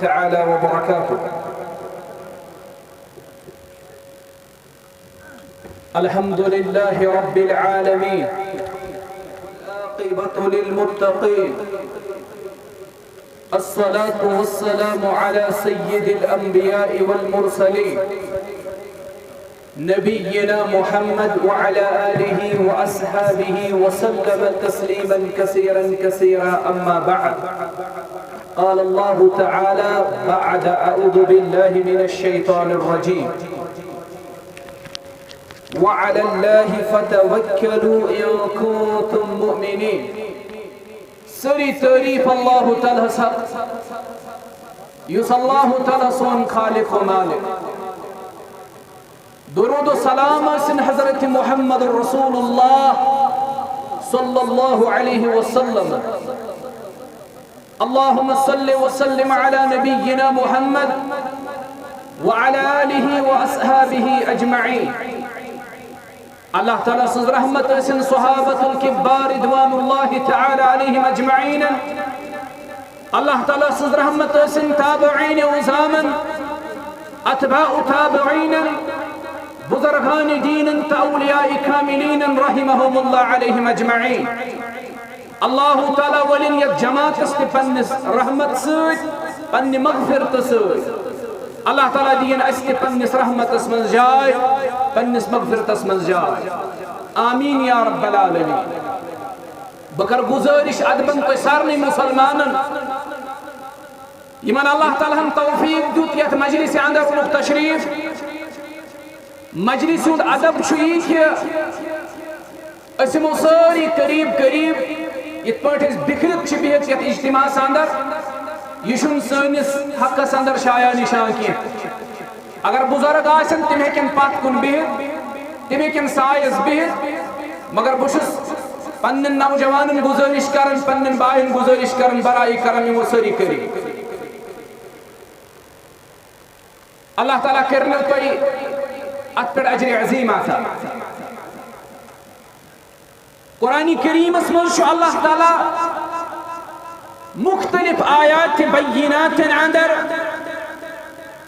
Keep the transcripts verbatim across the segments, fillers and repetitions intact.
تعالى وبركاته. الحمد لله رب العالمين. العاقبة للمتقين. الصلاة والسلام على سيد الأنبياء والمرسلين. نبينا محمد وعلى آله وأصحابه وسلم تسليما كثيرا كثيرا، أما بعد. قال الله تعالى بعد أعوذ بالله من الشيطان الرجيم: وعلى الله فتوكلوا إن كنتم مؤمنين. سٲری تعریٖف اللہ تعالیٰ ہس حق، یُس اللہ تعالیٰ سون خالق و مالک۔ درود و سلام ٲسِن حضرت محمد رسول اللہ صلی اللہ علیہ وسلم۔ اللهم صل وسلم على نبينا محمد وعلى آله وأصحابه أجمعين. اللہ تعالیٰ سٕنٛز رحمت ٲسِن صحابت الکبار رضوان اللہ تعالیٰ علیہم اجمعین۔ اللہ تعالیٰ سٕنٛز رحمت ٲسِن تابعین عظامن، اتباع تابعین، بزرگان دینن تہٕ اولیاء کاملین رحمہم اللہ علیہم اجمعین۔ اللہ تعالیٰ ولِن یتھ جماعتس تہِ پننِس رحمت سۭتۍ، پننہِ مغفرتہٕ سۭتۍ۔ اللہ تعالیٰ دِیِن اسہِ تہِ پننِس رحمتس منٛز جاے، پننِس مغفرتس منٛز جاے۔ آمین یا رب العالمین۔ بہٕ کرٕ گُزٲرِش ادبن تۄہہِ سارنٕے مسلمانن، یِمن اللہ تعالیٰ ہن توفیق دیُت یتھ مجلسہِ اندر اوٚنُکھ تشریف۔ مجلسہِ ہُنٛد ادب چھُ یی کہِ أسۍ یِمو سٲری قریب قریب، یِتھ پٲٹھۍ أسۍ بِکھرِتھ چھِ بِہِتھ یَتھ اجتماعس اندر، یہِ چھُنہٕ سٲنِس حقس اندر شایان نشان کینٛہہ۔ اگر بُزرگ آسن، تِم ہیٚکن پتھ کُن بِہِتھ، تِم ہیٚکن سایس بِہِتھ، مگر بہٕ چھُس پننٮ۪ن نوجوانن گُزٲرِش کران، پننٮ۪ن باین گُزٲرِش کران، برائے کرم یِمو سٲری قریب۔ اللہ تعالیٰ کٔرِنو تۄہہِ اتھ پٮ۪ٹھ اجر عظیم عطا۔ قرآن کریمس منٛز چھُ اللہ تعالیٰ مختلف آیات بینات اندر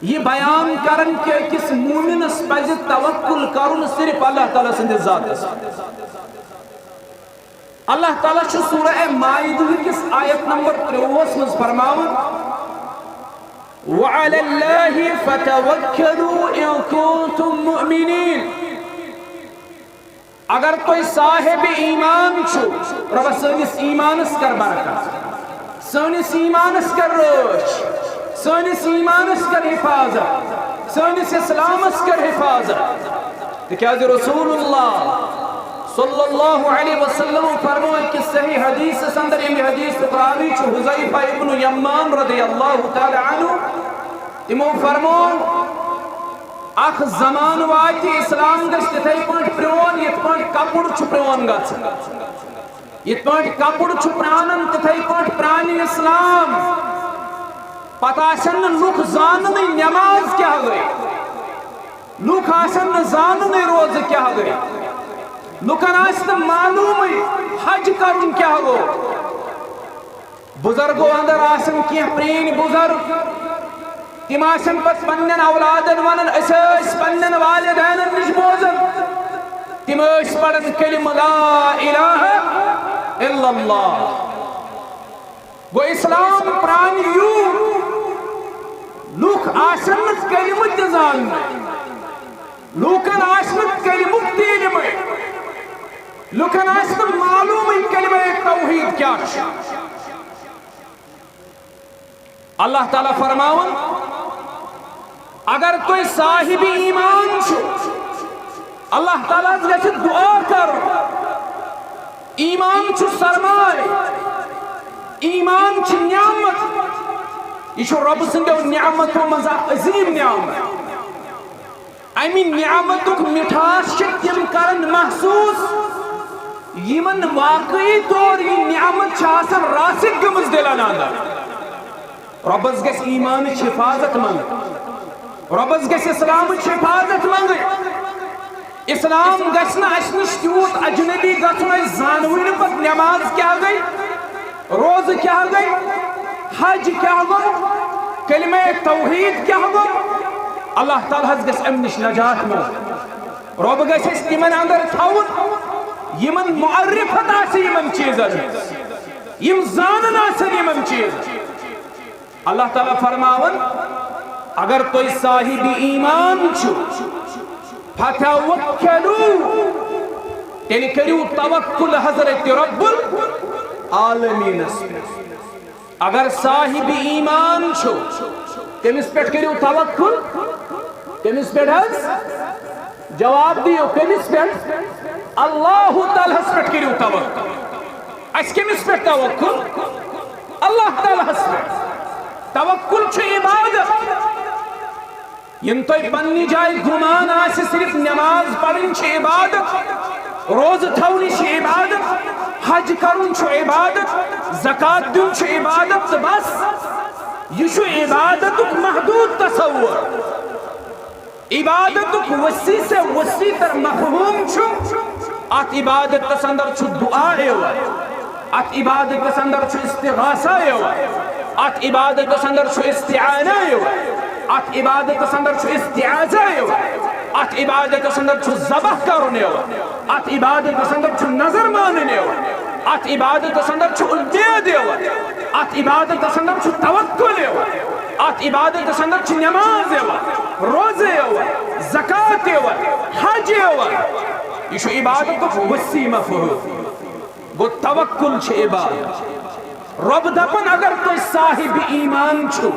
یہِ بیان کران کہِ أکِس مومنس پزِ توکل کرُن صرف اللہ تعالیٰ سٕنٛدِس ذاتس۔ اللہ تعالیٰ چھُ سورہ مائدہ کِس آیت نمبر ترٛوُہس منٛز فرماوان، وعلى الله فتوكلوا إن كنتم مؤمنين۔ اگر تُہۍ صاحب ایمان چھِو، رۄبہ سٲنِس ایمانس کر برکت، سٲنِس ایمانس کر رٲچھ، سٲنِس ایمانس کر حفاظت، سٲنِس اسلامس کر حفاظت۔ تِکیازِ رسول اللہ صلی اللہ علیہ وسلم فرموو أکِس صحیح حدیثس اندر، ییٚمہِ حدیثُک راوی چھُ حذیفہ ابن یمان رضی اللہ تعالیٰ عنہ۔ تِمو فرموو، اکھ زمانہٕ واتہِ، اسلام گژھِ تِتھے پٲٹھۍ پرٛون، یِتھ پٲٹھۍ کپُر چھُ پرٛون گژھان۔ یِتھ پٲٹھۍ کپُر چھُ پرٛانان، تِتھے پٲٹھۍ پرٛانہِ اسلام۔ پتہٕ آسن نہٕ لُکھ زاننٕے نٮ۪ماز کیٛاہ گٔے، لُکھ آسن نہٕ زاننٕے روزٕ کیٛاہ گٔے، لُکن آسہِ نہٕ معلومٕے حج کرُن کیٛاہ گوٚو۔ بُزرگو اندر آسن کینٛہہ پرٛٲنۍ بُزرگ، تِم آسن پتہٕ پننٮ۪ن اولادن ونان، أسۍ ٲسۍ پننٮ۪ن والدینن نِش بوزان، تِم ٲسۍ پران کلمہٕ لا الہ الا اللہ۔ گوٚو اسلام پرٛانہِ یوٗت، لُکھ آسن نہٕ کلمہٕ تہِ زاننٕے، لوٗکن آسہِ نہٕ کلمُک تہِ علمٕے، لوٗکن آسہِ نہٕ معلومٕے کلمہ توحید کیٛاہ چھُ۔ اللہ تعالیٰ فرماوان، اگر تُہۍ صاحب ایمان چھِو، اللہ تعالیٰ ہس گژھِ دعا کرُن۔ ایمان چھُ سرمایہ، ایمان چھِ نعمت، یہِ چھُ رۄبہٕ سٕنٛدیو نعمتو منٛز اکھ عظیٖم نعمت۔ امہِ نعمتُک مِٹھاس چھِ تِم کران محسوٗس، یِمن واقعی طور یہِ نعمت چھِ آسان راسِخ گٔمٕژ دِلن اندر۔ رۄبس گژھِ ایمانٕچ حفاظت منٛگٕنۍ، رۄبس گژھِ اسلامٕچ حفاظت منٛگٕنۍ۔ اسلام گژھِ نہٕ اسہِ نِش تیوٗت اجنبی گژھُن، اسہِ زانوٕے نہٕ پتہٕ نماز کیٛاہ گٔے، روزٕ کیٛاہ گٔے، حج کیٛاہ گوٚو، کلمہ توحید کیٛاہ گوٚو؟ اللہ تعالیٰ ہس گژھِ امہِ نِش نجات میلُن۔ رۄب گژھِ اسہِ تِمن اندر تھاوُن، یِمن معرفت آسہِ یِمن چیٖزن ہٕنٛز، یِم زانن آسن یِمن چیٖزن۔ اللہ تعالیٰ فرماوان، اگر تُہۍ صاحب ایمان چھِو، فتوکلوا، تیٚلہِ کٔرِو توکل حضرت رب العالمینس پٮ۪ٹھ۔ اگر صاحب ایمان چھِو، کٔمِس پٮ۪ٹھ کٔرِو توکل؟ کٔمِس پٮ۪ٹھ حظ؟ جواب دِیِو، کٔمِس پٮ۪ٹھ؟ اللہ تعالیٰ ہس پٮ۪ٹھ کٔرِو توکل۔ اسہِ کٔمِس پٮ۪ٹھ توکل؟ اللہ تعالیٰ ہس پٮ۪ٹھ۔ توکل چھُ عبادت۔ یِم تۄہہِ پننہِ جایہِ گُمان آسہِ، صرف نماز پرٕنۍ چھِ عبادت، روزٕ تھاونہِ چھِ عبادت، حج کرُن چھُ عبادت، زکوٰۃ دیُن چھُ عبادت تہٕ بس۔ یہِ چھُ عبادتُک محدوٗد تصور۔ عبادتُک وسیع سے وسیع تر مفہوم چھُ، اتھ عبادتس اندر چھُ دعا یِوان، اتھ عبادتس اندر چھُ استغاثہ یِوان، اتھ عبادتس اندر چھُ استعانہ یِوان، اتھ عبادتس اندر چھُ استعاذہ یِوان، اتھ عبادتس اندر چھُ ذبح کرُن یِوان، اتھ عبادتس اندر چھُ نظر مانُن یِوان، اتھ عبادتس اندر چھُ امید یِوان، اتھ عبادتس اندر چھُ توکل یِوان، اتھ عبادتس اندر چھُ نماز یِوان، روزٕ یِوان، زکوٰۃ یِوان، حج یِوان۔ یہِ چھُ عبادتُک وسیع مفہوم۔ گوٚو، توکل چھِ عبادت۔ رۄب دپان، اگر تُہۍ صاحب ایمان چھِو،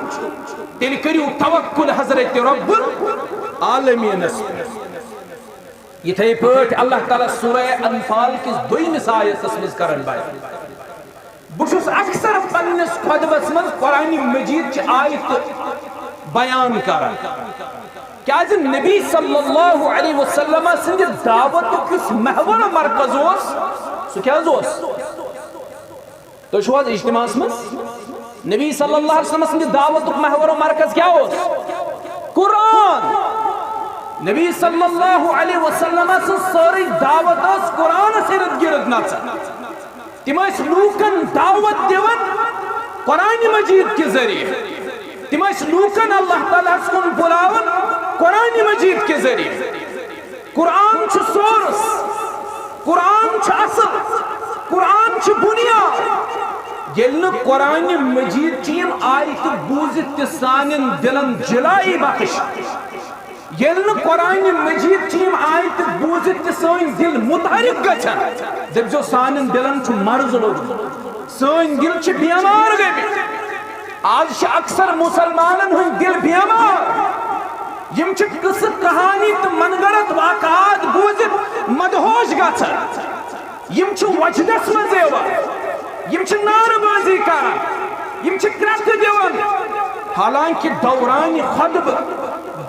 تیٚلہِ کٔرِو توکل حضرت رب العالمینس پٮ۪ٹھ۔ یِتھے پٲٹھۍ اللہ تعالیٰ سورہ انفال کِس دوٚیمِس آیتس منٛز کران بیان۔ بہٕ چھُس اکثر پننِس خطبس منٛز قرآن مجید چہِ آیتہٕ بیان کران۔ کیازِ نبی صلی اللہ علیہ وسلم سٕنٛدِ دعوتُک یُس محور و مرکز اوس، سُہ کیٛاہ حظ اوس؟ تُہۍ چھِو حظ اجتماعس منٛز؟ نبی صلی اللہ علیہ وسلم سٕنٛدِ دعوتُک محور و مرکز کیٛاہ اوس؟ قرآن۔ نبی صلی اللہ علیہ وسلم سٕنٛز سٲرٕے دعوت ٲس قرآنس ارد گرد نژان۔ تِم ٲسۍ لوٗکن دعوت دِوان قرآن مجید کہِ ذٔریعہٕ۔ تِم ٲسۍ لوٗکن اللہ تعالیٰ ہس کُن بُلاوان قرآن مجید کہِ ذٔریعہٕ۔ قرآن چھُ سورس، قرآن چھُ اصل، قرآن چھُ بُنیاد۔ ییٚلہِ نہٕ قرآن مجید چہِ یِم آیتہٕ بوٗزِتھ تہِ سانٮ۪ن دِلن جلایی بخش، ییٚلہِ نہٕ قرآن مجید چہِ یِم آیتہٕ بوٗزِتھ تہِ سٲنۍ دِل متحرک گژھن، دٔپۍزیو، سانٮ۪ن دِلن چھُ مرض لوٚگمُت، سٲنۍ دِل چھِ بیمار گٔمٕتۍ۔ آز چھِ اکثر مسلمانن ہٕنٛدۍ دِل بیمار۔ یِم چھِ قصہٕ، کہانی تہٕ من گڑت واقعات بوٗزِتھ مدہوش گژھان۔ یِم چھِ وجدس منٛز یِوان، یِم چھِ نعرٕ بٲزی کران، یِم چھِ کرٛٮ۪کھ دِوان، حالانکہ دوران خطبہٕ،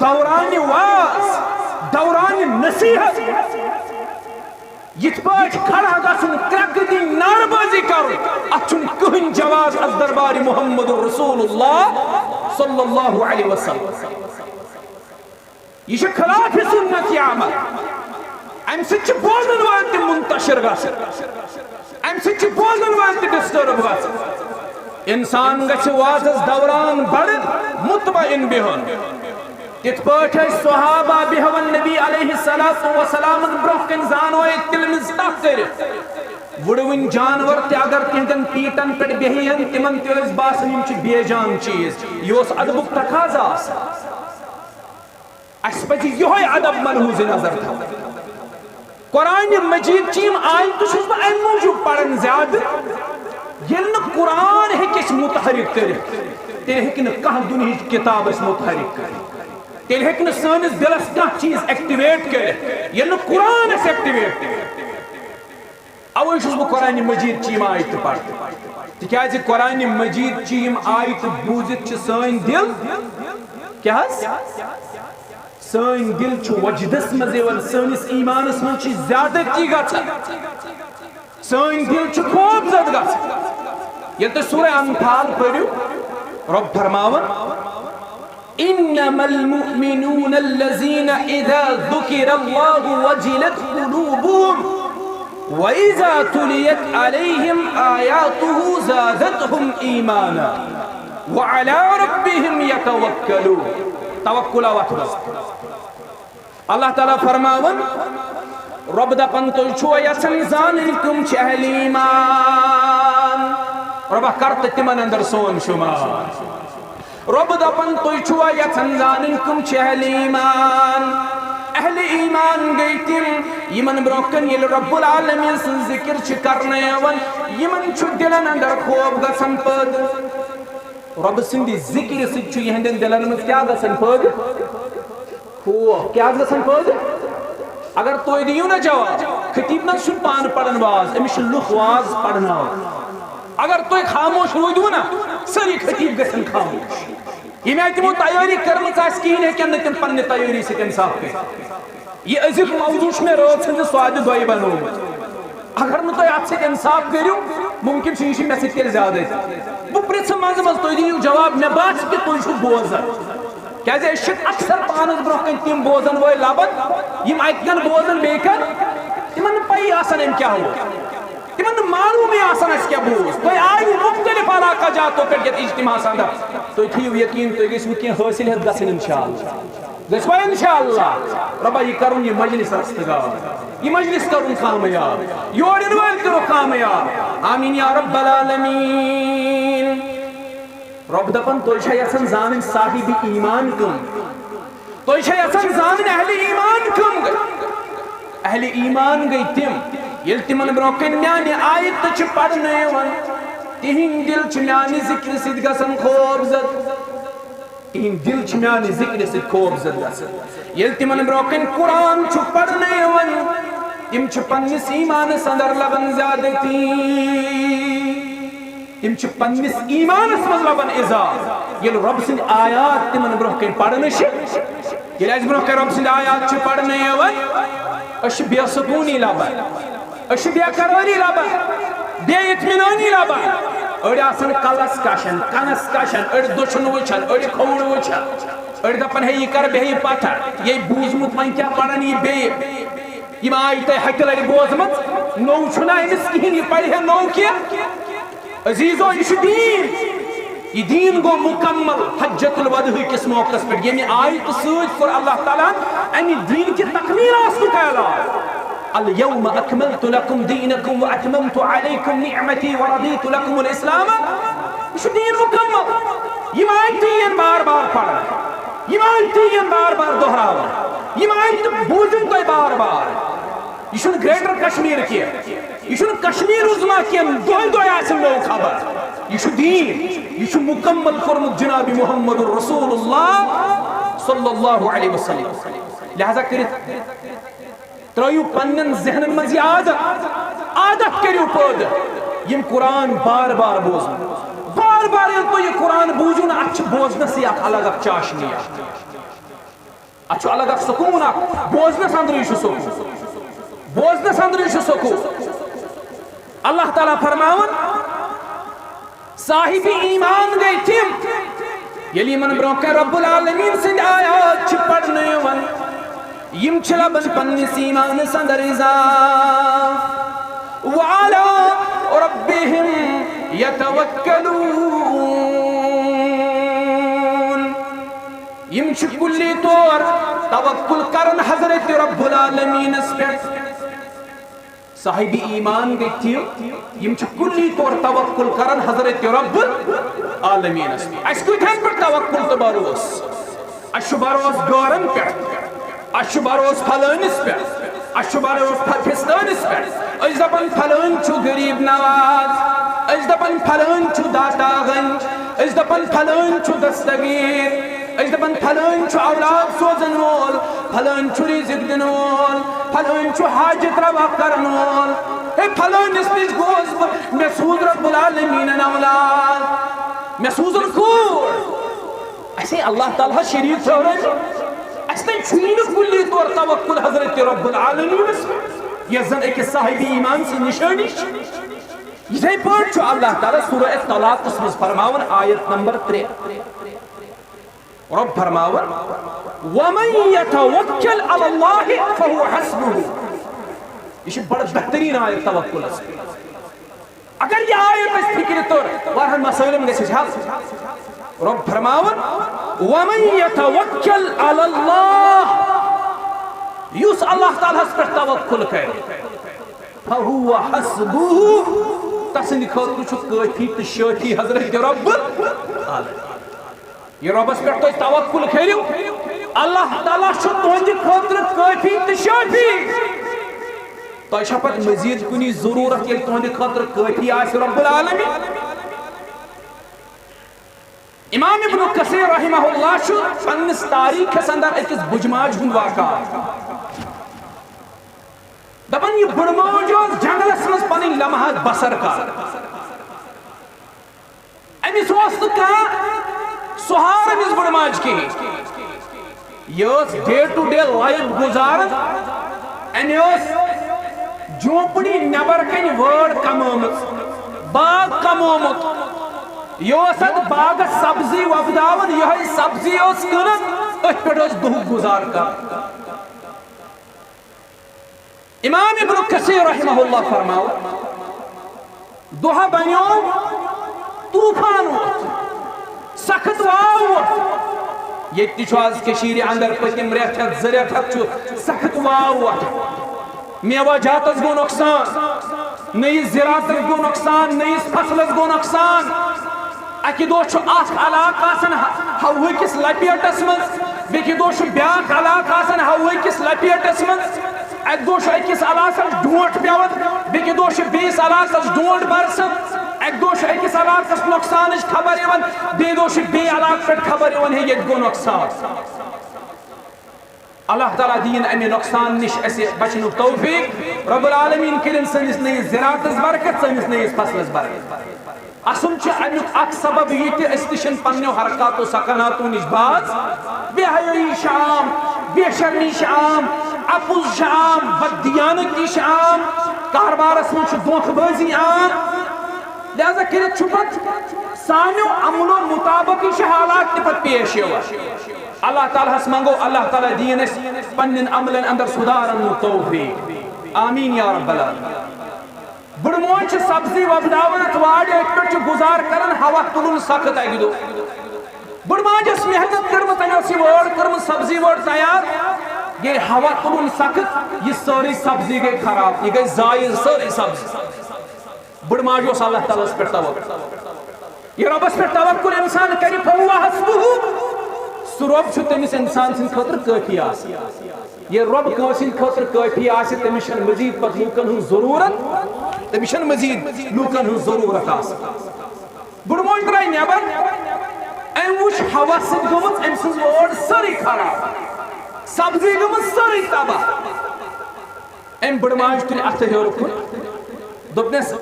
دوران واز، دوران نصیحت یِتھ پٲٹھۍ کھڑا گژھُن، کرٛٮ۪کھ دِنۍ، نعرٕ بٲزی کرُن، اتھ چھُنہٕ کٕہٕنۍ جواز از دربارِ محمد رسول اللہ صلی اللہ علیہ وسلم۔ یہِ چھُ خلاف سنت یہِ عمل۔ امہِ سۭتۍ چھِ بوزن وٲلۍ تہِ منتشر گژھان، امہِ سۭتۍ چھِ بوزن وٲلۍ تہِ ڈسٹرب گژھان۔ انسان گژھِ وازس دوران بڑٕ مطمئن بِہُن۔ تِتھ پٲٹھۍ ٲسۍ صحابہ بیہوان نبی علیہ الصلوۃ والسلامن برونٛہہ کنہِ زانوے تِلمِز تتھ کٔرِتھ۔ وُڑوٕنۍ جانور تہِ اگر تِہنٛدٮ۪ن پیٖٹن پٮ۪ٹھ بیہین، تِمن تہِ ٲسۍ باسان یِم چھِ بے جان چیٖز۔ یہِ اوس ادبُک تقاضا آسان۔ اسہِ پزِ یِہوے ادب ملحوظ نظر تھاوُن۔ قرآن مجید چہِ یِم آیتہٕ چھُس بہٕ امہِ موٗجوٗب پران زیادٕ، ییٚلہِ نہٕ قرآن ہیٚکہِ اسہِ متحرک کٔرِتھ، تیٚلہِ ہیٚکہِ نہٕ کانٛہہ دُنہِچ کِتاب اسہِ متحرک کٔرِتھ، تیٚلہِ ہیٚکہِ نہٕ سٲنِس دِلس کانٛہہ چیٖز ایکٹیویٹ کٔرِتھ، ییٚلہِ نہٕ قرآن اسہِ ایکٹیویٹ کٔرِتھ۔ اوے چھُس بہٕ قرآن مجید چہِ یِم آیتہٕ پران، تِکیازِ قرآن مجید چہِ یِم آیتہٕ بوٗزِتھ چھِ سٲنۍ دِل، کیٛاہ حظ؟ سٲنۍ دِل چھِ وجدس منٛز یِوان، سٲنِس ایمانس منٛز چھِ زیادتی گژھان، سٲنۍ دِل چھِ خوف زد گژھان۔ ییٚلہِ تُہۍ سورہ انفال پٔرِو، رۄب فرماوان، انما المؤمنون الذين اذا ذكر الله وجلت قلوبهم واذا تليت عليهم آياته زادتهم ايمانا وعلى ربهم توکلوا، توکل آو اتھ منٛز۔ اللہ تعالیٰ فرماوان، رۄب دپان، تُہۍ چھُوا یژھان زانٕنۍ کٕم چھِ اہل ایمان؟ رۄبا، کر تہٕ تِمن اندر سون شمار۔ رۄب دپان، تُہۍ چھُوا یژھان زانٕنۍ کٕم چھِ اہل ایمان؟ اہل ایمان گٔے تِم، یِمن برونٛہہ کَنہِ ییٚلہِ رب العالمین سٕنٛز ذکر چھِ کرنہٕ یِوان، یِمن چھُ دِلن اندر خوف گژھان پٲدٕ۔ رۄبہٕ سٕنٛدِ ذِکرِ سۭتۍ چھُ یِہنٛدٮ۪ن دِلن منٛز کیٛاہ گژھان پٲدٕ؟ خوف۔ کیٛاہ گژھان پٲدٕ؟ اگر تُہۍ دِیِو نہ جواب، خطیب نہ چھُنہٕ پانہٕ پران واز، أمِس چھِ لُکھ واز پرناوان۔ اگر تُہۍ خاموش روٗدِو نہ، سٲری خطیب گژھن خاموش۔ ییٚمہِ آیہِ تِمو تیٲری کٔرمٕژ آسہِ، کِہیٖنۍ ہیٚکن نہٕ تِم پننہِ تیٲری سۭتۍ انصاف کٔرِتھ۔ یہِ أزیُک موضوع چھُ مےٚ رٲژ ہٕنٛزِ سوادِ دۄیہِ بنومُت۔ اگر نہٕ تُہۍ اتھ سۭتۍ انصاف کٔرِو، ممکن چھُ یہِ چھُ مےٚ سۭتۍ تیٚلہِ زیادَے۔ بہٕ پرٛژھٕ منٛزٕ منٛزٕ، تُہۍ دِیِو جواب، مےٚ باسہِ کہِ تُہۍ چھِو بوزان۔ کیٛازِ أسۍ چھِ اکثر پانَس برونٛہہ کَنہِ تِم بوزَن وٲلۍ لَبان، یِم اَتہِ کَن بوزَن بیٚیہِ کَن، تِمَن نہٕ پَیی آسان أمۍ کیٛاہ ووٚن۔ تِمَن نہٕ معلوٗمٕے آسان اَسہِ کیٛاہ بوٗز۔ تُہۍ آیِو مُختٔلِف علاقہٕ جاتو پٮ۪ٹھ یَتھ اجتماعَس اَندَر۔ تُہۍ تھٲیِو یقیٖن، تُہۍ گٔژھِو کینٛہہ حٲصِل ہٮ۪تھ گژھٕنۍ اِنشاءاللہ۔ گٔژھوا اِنشاءاللہ؟ رۄبا، یہِ کَرُن یہِ مجلس رستگار، یہِ مجلس کَرُن کامیاب، یور یِنہٕ وٲلۍ کٔرِو کامیاب۔ آمیٖن یا رب العالمین۔ رۄب دَپان، تُہۍ چھا یَژھان زانٕنۍ صاحب ایمان کٕم؟ تُہۍ چھا یَژھان زانٕنۍ اہل ایمان کٕم گٔے؟ اہل ایمان گٔے تِم، ییٚلہِ تِمن برونٛہہ کَنہِ میانہِ آیتہٕ چھِ پرنہٕ یِوان، تِہنٛدۍ دِل چھِ میانہِ ذِکرِ سۭتۍ گژھان خوف زد۔ تِہنٛدۍ دِل چھِ میانہِ ذِکرِ سۭتۍ خوف زد گژھان۔ ییٚلہِ تِمن برونٛہہ کَنہِ قرآن چھُ پرنہٕ یِوان، تِم چھِ پننِس ایمانس اندر لبان زیادتی۔ تِم چھِ پننِس ایمانس منٛز لبان اضافہٕ۔ ییٚلہِ رۄب سٕنٛدۍ آیات تِمن برونٛہہ کَنہِ پرنہٕ چھِ، ییٚلہِ اَسہِ برونٛہہ کَنہِ رۄب سٕنٛدۍ آیات چھِ پرنہٕ یِوان، أسۍ چھِ بے سکوٗنی لبان، أسۍ چھِ بے قرٲری لبان، بے اطمینانی لبان۔ أڑۍ آسان کلس کشان، کنس کشان، أڑۍ دٔچھُن وٕچھان، أڑۍ کھووُر وٕچھان، أڑۍ دپان، ہے، یہِ کر بیٚیہِ پتھر، یے بوٗزمُت، وۄنۍ کیٛاہ پرن یہِ بیٚیہِ؟ یِم آیہِ تۄہہِ ہتہِ لٹہِ بوزمٕژ، نوٚو چھُنہٕ أمِس کِہیٖنۍ، یہِ پرِ ہے نوٚو کینٛہہ۔ عزیزو، یہِ چھُ دیٖن۔ یہِ دیٖن گوٚو مُکمل۔ حجۃ الوداع کِس موقعس پٮ۪ٹھ ییٚمہِ آیتہٕ سۭتۍ کوٚر اللہ تعالیٰ ہن اَمہِ دیٖن کہِ تکمیٖل آسنُک اعلان۔ الیوم اکملت لکم دینکم واتممت علیکم نعمتی ورضیت لکم الاسلام۔ یہِ چھُ دیٖن مُکمل۔ یِم آیتہٕ یِن بار بار پرنہٕ، یِم آیتہٕ یِن بار بار دۄہراونہٕ، یِم آیتہٕ بوٗزِو تُہۍ بار بار۔ یہِ چھُنہٕ گریٹر کشمیر کینٛہہ، یہِ چھُنہٕ کشمیر عظمیٰ کینٛہہ، دۄہے دۄہے آسہِ نٔو خبر۔ یہِ چھُ دیٖن، یہِ چھُ مُکمل کوٚرمُت جناب محمد رسول اللہ صلی اللہ علیہ وسلم۔ لہذا کٔرِتھ ترٲیِو پننٮ۪ن ذہنن منٛز یہِ عادت، عادت کٔرِو پٲدٕ یِم قرآن بار بار بوزُن۔ بار بار ییٚلہِ تُہۍ یہِ قرآن بوٗزِو نہ، اَتھ چھِ بوزنَسٕے اَکھ الگ اَکھ چاشنی اَکھ۔ اتھ چھُ الگ اکھ سکوٗن اکھ، بوزنس اندرٕے چھُ سکوٗن، بوزنس اندرٕے چھُ سکوٗن۔ اللہ تعالیٰ فرماوان، صاحب ایمان گٔے تِم، ییٚلہِ یِمن برونٛہہ کَنہِ رب العالمین سٕنٛدۍ آیات چھِ پرنہٕ یِوان، یِم چھِ لبان پننِس ایمانس اندر اضافہٕ۔ وعلی ربہم یتوکلون۔ یِم چھِ کُلی طور توکل کران حضرت رب العالمینس پٮ۪ٹھ۔ صاحب ایمان گٔے تِم، یِم چھِ کُلی طور توکل کران حضرت رب العالمینس پٮ۪ٹھ۔ اَسہِ کۭتیٛاہن پٮ۪ٹھ توکل تہٕ بھروسہٕ؟ اَسہِ چھُ بھروسہٕ گٲرن پٮ۪ٹھ، اَسہِ چھُ بھروسہٕ فلٲنِس پٮ۪ٹھ، اَسہِ چھُ بھروسہٕ پھستٲنِس پٮ۪ٹھ۔ أسۍ دَپان فلٲنۍ چھُ غریٖب نواز، أسۍ دَپان فلٲنۍ چھُ داتا گنج، أسۍ دَپان فلٲنۍ چھُ دستگیٖر، أسۍ دَپان فلٲنۍ چھُ اولاد سوزن وول، فلٲنۍ چھُ رزق دِنہٕ وول، فلٲنۍ چھُ حاجت روا کرن وول۔ ہے، فلٲنِس نِش گوس بہٕ، مےٚ سوٗز رب العالمیٖنن اولاد، مےٚ سوٗزُن کوٗر۔ اَسے اللہ تعالیٰ ہس شریٖک ٹھٔہرٲوِتھ، اَسہِ تہِ چھُے نہٕ کُلی طور توکل حضرت رب العالمینس پٮ۪ٹھ، یۄس زن أکِس صاحب ایمان سٕنٛز نِشٲنی چھِ۔ یِتھے پٲٹھۍ چھُ اللہ تعالیٰ سورہ طلاقس منٛز فرماوان، آیت نمبر ترٛےٚ، رب فرماوان، ومن یتوکل علی اللہ فہو حسبہ۔ یہِ چھِ بڑٕ بہتریٖن آیت توکلس۔ اگر یہِ آیت اَسہِ فِکرِ توٚر، واریاہن مسٲیلن گژھِ اَسہِ حل۔ رب فرماوان، ومن يتوكل على الله، یُس اللہ تعالیٰ ہس پٮ۪ٹھ توکل کرِ، فهو حسبه، تسٕنٛدِ خٲطرٕ چھُ کٲفی تہٕ شٲفی حضرت رب العالمین۔ یہِ رۄبس پٮ۪ٹھ تُہۍ توکل کٔرِو، اللہ تعالیٰ چھُ تُہنٛدِ خٲطرٕ کٲفی تہٕ شٲفی۔ تۄہہِ چھا پتہٕ مزید کُنہِ ضروٗرت، ییٚلہِ تُہنٛدِ خٲطرٕ کٲفی آسہِ رب العالمین؟ امام ابن کثیر رحمہ اللہ چھُ پننِس تاریخس اندر أکِس بُجماج ہُنٛد واقعہ دپان، یہِ بُڑٕ موج ٲس جنگلس منٛز پنٕنۍ لمحات بسر کران۔ أمِس اوس نہٕ کانٛہہ سہارٕ أمِس بُڑٕ ماجہِ کِہیٖنۍ۔ یہِ ٲس day to day life گُزاران۔ أمۍ ٲس جھونپڑی نٮ۪بر کنہِ وٲر کمٲمٕژ، باغ کمومُت۔ یہِ اوس اتھ باغس سبزی وۄپداوان، یِہوٚے سبزی اوس کٕنان، أتھۍ پٮ۪ٹھ اوس دُہُک گُزار کران۔ امام ابن کثیر رحمہ اللہ فرماو، دۄہ بنیو، طوفان ووٚتھ، سخت واو ووٚتھ۔ ییٚتہِ تہِ چھُ آز کٔشیٖرِ اندر پٔتِم رٮ۪تھ ہٮ۪تھ، زٕ رٮ۪تھ ہٮ۪تھ چھُ سخت واو ووٚتھ۔ میوہ جاتس گوٚو نۄقصان، نٔیِس زِراعتس گوٚو نۄقصان، نٔیِس فصلس گوٚو نۄقصان۔ اکہِ دۄہ چھُ اکھ علاقہٕ آسان ہ-، ہوہٕکِس لپیٹس منٛز، بیٚکہِ دۄہ چھُ بیٛاکھ علاقہٕ آسان ہوہٕکِس لپیٹس منٛز۔ اکہِ دۄہ چھُ أکِس علاقس ڈونٛٹھ پٮ۪وان، بیٚکہِ دۄہ چھُ بیٚیِس علاقس ڈونٛٹھ برسان۔ اکہِ دۄہ چھُ أکِس علاقس نۄقصانٕچ خبر یِوان، بیٚیہِ دۄہ چھُ بیٚیہِ علاقہٕ پٮ۪ٹھ خبر یِوان، ہے، ییٚتہِ گوٚو نۄقصان۔ اللہ تعالیٰ دِیِن اَمہِ نۄقصان نِش اَسہِ بچنُک توفیٖق۔ رب العالمین کٔرِن سٲنِس نٔیِس زِراعتس برکت، سٲنِس نٔیِس فصلس برکت۔ اَسُن چھُ اَمیُک اکھ سبب یہِ تہِ، أسۍ تہِ چھِنہٕ پننیو حرکات و سکناتو نِش باز۔ بے حیٲیی چھِ عام، بے شرمی چھِ عام، اَپُز چھُ عام، بددیانتی چھِ عام، کاربارس منٛز چھُ دھوکہٕ بٲزی عام۔ لہذا کٔرِتھ چھُ پتہٕ سانیو عملو مطابقٕے چھِ حالات تہِ پتہٕ پیش یِوان۔ اللہ تعالیٰ ہس منگو، اللہ تعالیٰ دِیِن اَسہِ پننٮ۪ن عملن اندر سُدھار اننُک توفیٖق۔ آمین یا رب العالمین۔ بُڑٕ موج چھِ سبزی وۄپداوان، اتھ وارِ أتھۍ پٮ۪ٹھ چھُ گُزار کران، ہوا تُلُن سخت اکہِ دۄہ۔ بُڑٕ ماجہِ ٲس محنت کٔرمٕژ، تٔمۍ ٲس یہِ وٲر کٔرمٕژ، سبزی وٲر تیار، گٔے ہوا تُلُن سخت، یہِ سٲرٕے سبزی گٔے خراب، یہِ گٔے ضایع سٲرٕے سبزی۔ بُڑٕ ماجہِ اوس اللہ تعالیٰ ہس پٮ۪ٹھ توکل۔ یہِ رۄبس پٮ۪ٹھ توکل انسان کرِ، فهو حسبه، سُہ رۄب چھُ تٔمِس انسان سٕنٛدِ خٲطرٕ کٲفی آسان۔ یہِ رۄب کٲنٛسہِ ہٕنٛدِ خٲطرٕ کٲفی آسہِ، تٔمِس چھَنہٕ مزید پتہٕ لوٗکن ہٕنٛز ضروٗرت، تٔمِس چھَنہٕ مزید لوٗکن ہٕنٛز ضروٗرت آسان۔ بُڑٕ موج درٛاے نٮ۪بر، أمۍ وُچھ ہوا سۭتۍ گٔمٕژ أمۍ سٕنٛز وٲر سٲرٕے خراب، سبزی گٔمٕژ سٲرٕے تباہ۔ أمۍ بٕڑٕ ماجہِ تُلۍ اَتھٕ ہیوٚر کُن، دوٚپنَس،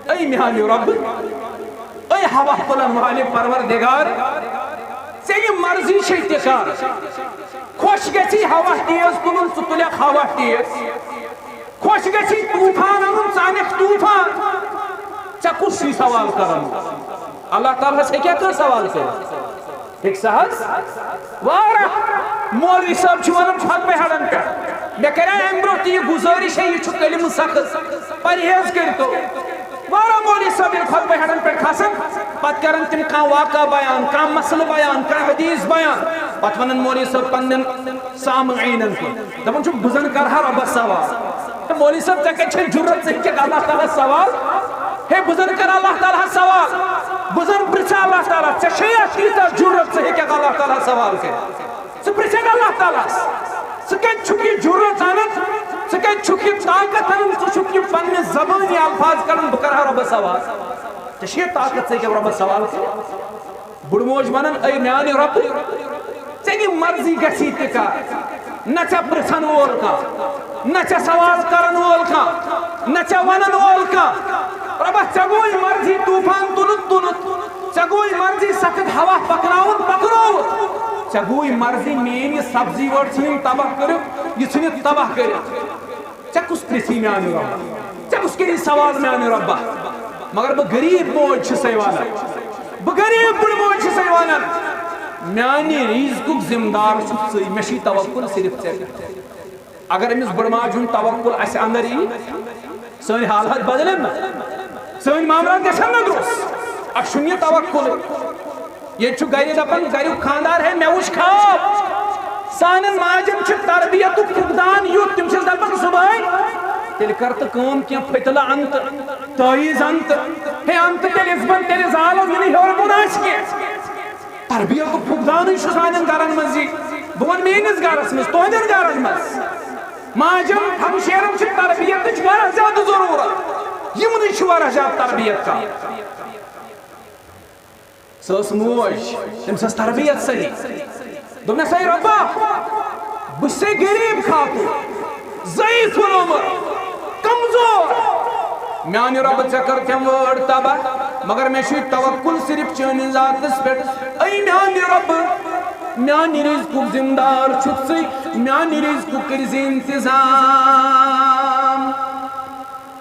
اے میٛانہِ رۄبہٕ، اے ہوا تُلَن والہِ پروردگار، ژےٚ یہِ مرضی چھے تہِ کر۔ خۄش گژھی ہوا تیز تُلُن، ژٕ تُلکھ ہوا تیز۔ خۄش گژھی طوفان اَنُن، ژٕ اَنکھ طوفان۔ ژےٚ کُس چھُے سوال کران؟ اللہ تعالیٰ ہَس ہیٚکیٛاہ کانٛہہ سوال کٔرِتھ؟ ہیٚکہِ سا حظ؟ واریاہ مولوی صٲب چھِ وَنان خطبہٕ ہٮ۪ڈَن پٮ۪ٹھ۔ مےٚ کَرے اَمہِ برٛونٛہہ تہِ یہِ گُزٲرِش ہے، یہِ چھُ کلمہٕ سخت، پرہیز کٔرۍتو۔ واریاہ مولوی صٲب ییٚلہِ خطبہٕ ہٮ۪ڈَن پٮ۪ٹھ کھسان، پَتہٕ کَران تِم کانٛہہ واقعہ بیان، کانٛہہ مسلہٕ بیان، کانٛہہ حدیث بیان، پَتہٕ وَنان مولوی صٲب پنٛنٮ۪ن سامعیٖنَن کُن۔ دَپان چھُکھ، بہٕ زَن کَرٕ ہا رۄبَس سوال۔ ہے مولوی صٲب، ژےٚ کَتہِ چھےٚ جُرت، ژٕ ہیٚکَکھ اللہ تعالیٰ ہَس سوال؟ ہے، بہٕ زَن کَرٕ اللہ تعالیٰ ہَس سوال، بہٕ زَن پِرٛژھٕ اللہ تعالیٰ، ژےٚ چھےٚ یا تیٖژاہ جُرت، ژٕ ہیٚکَکھ اللہ تعالیٰ ہَس سوال کٔرِتھ؟ ژٕ پِرٛژھَکھ اللہ تعالیٰ ہَس، ژٕ کَتہِ چھُکھ یہِ جُرت اَنان، ژٕ کَتہِ چھُکھ یہِ طاقت اَنان، ژٕ چھُکھ یہِ پنٛنہِ زبٲنی الفاظ کَڑان، بہٕ کَرٕ ہا رۄبَس سوال؟ ژےٚ چھےٚ یہِ طاقت، ژٕ ہیٚکَکھ رۄبَس سوال کٔرِتھ؟ بُڑٕ موج وَنان، اے میٛانہِ رۄبہٕ، ژےٚ یہِ مرضی گژھی تہِ کر، نہ ژےٚ پرٛژھن وول کانٛہہ، نہ ژےٚ سوال کرن وول کانٛہہ، نہ ژےٚ ونن وول کانٛہہ۔ رۄبہ، ژےٚ گوٚوٕے مرضی طوفان تُلُن، تُلُتھ۔ ژےٚ گوٚوٕے مرضی سخت ہوا پکناوُن، پکنووُتھ۔ ژےٚ گوٚوٕے مرضی میٛٲنۍ یہِ سبزی وٲر ژھٕنِن تباہ کٔرِتھ، یہِ ژھٕنِتھ تباہ کٔرِتھ۔ ژےٚ کُس پرٛژھی میٛانہِ رۄبہ؟ ژےٚ کُس کٔری سوال میٛانہِ رۄبہ؟ مگر بہٕ غریٖب موج چھسے ونان، بہٕ غریٖب بٕڑٕ موج چھسے ونان، میٛانہِ رزقُک ذمہٕ دار چھُکھ ژٕے، مےٚ چھُے توکل صرف ژےٚ پٮ۪ٹھ۔ اگر أمِس بٕڑٕ ماجہِ ہُنٛد توکل اَسہِ اندر یی، سٲنۍ حالات بدلن نہ، سٲنۍ معاملات گژھن نہ درست۔ اَسہِ چھُنہٕ یہِ توکل۔ ییٚتہِ چھُ گرِ دپان، گریُک خانٛدار، ہے، مےٚ وُچھ خواب۔ سانٮ۪ن ماجٮ۪ن چھِ تربیتُک فقدان یُتھ، تِم چھِس دپان صُبحٲے، تیٚلہِ کر تہٕ کٲم، کینٛہہ پھٔتلہٕ اَن تہٕ تعویٖذ اَن تہٕ، ہے، اَن تہٕ تیٚلہِ یِژھ بَن، تیٚلہِ زالو، یہِ نہٕ ہیوٚر بۄن آسہِ کینٛہہ۔ تربیتُک فقدانٕے چھُ سانٮ۪ن گرن منٛز یہِ۔ بہٕ وَنہٕ میٛٲنِس گرس منٛز، تُہنٛدٮ۪ن گرن منٛز۔ ماجٮ۪ن، ہمشیرن چھِ تربیتٕچ واریاہ زیادٕ ضروٗرت۔ یِمنٕے چھِ واریاہ زیادٕ تربیت کَرٕنۍ۔ سۄ ٲس موج، تٔمِس ٲس تربیت صحیح۔ دوٚپنَس، "ہے رۄبا، بہٕ چھسے غریٖب خاتوٗن، ضعیف العمر، کمزور۔ میانہِ رۄبہٕ، ژےٚ کٔرتھٮ۪م وٲر تباہ، مگر مےٚ چھُے توکل صرف چٲنِس ذاتس پٮ۪ٹھ۔ اے میانہِ رۄبہٕ، میانہِ رزقُک ذمہٕ دار چھُکھ ژٕے، میانہِ رزقُک کٔرۍ زِ انتظام۔"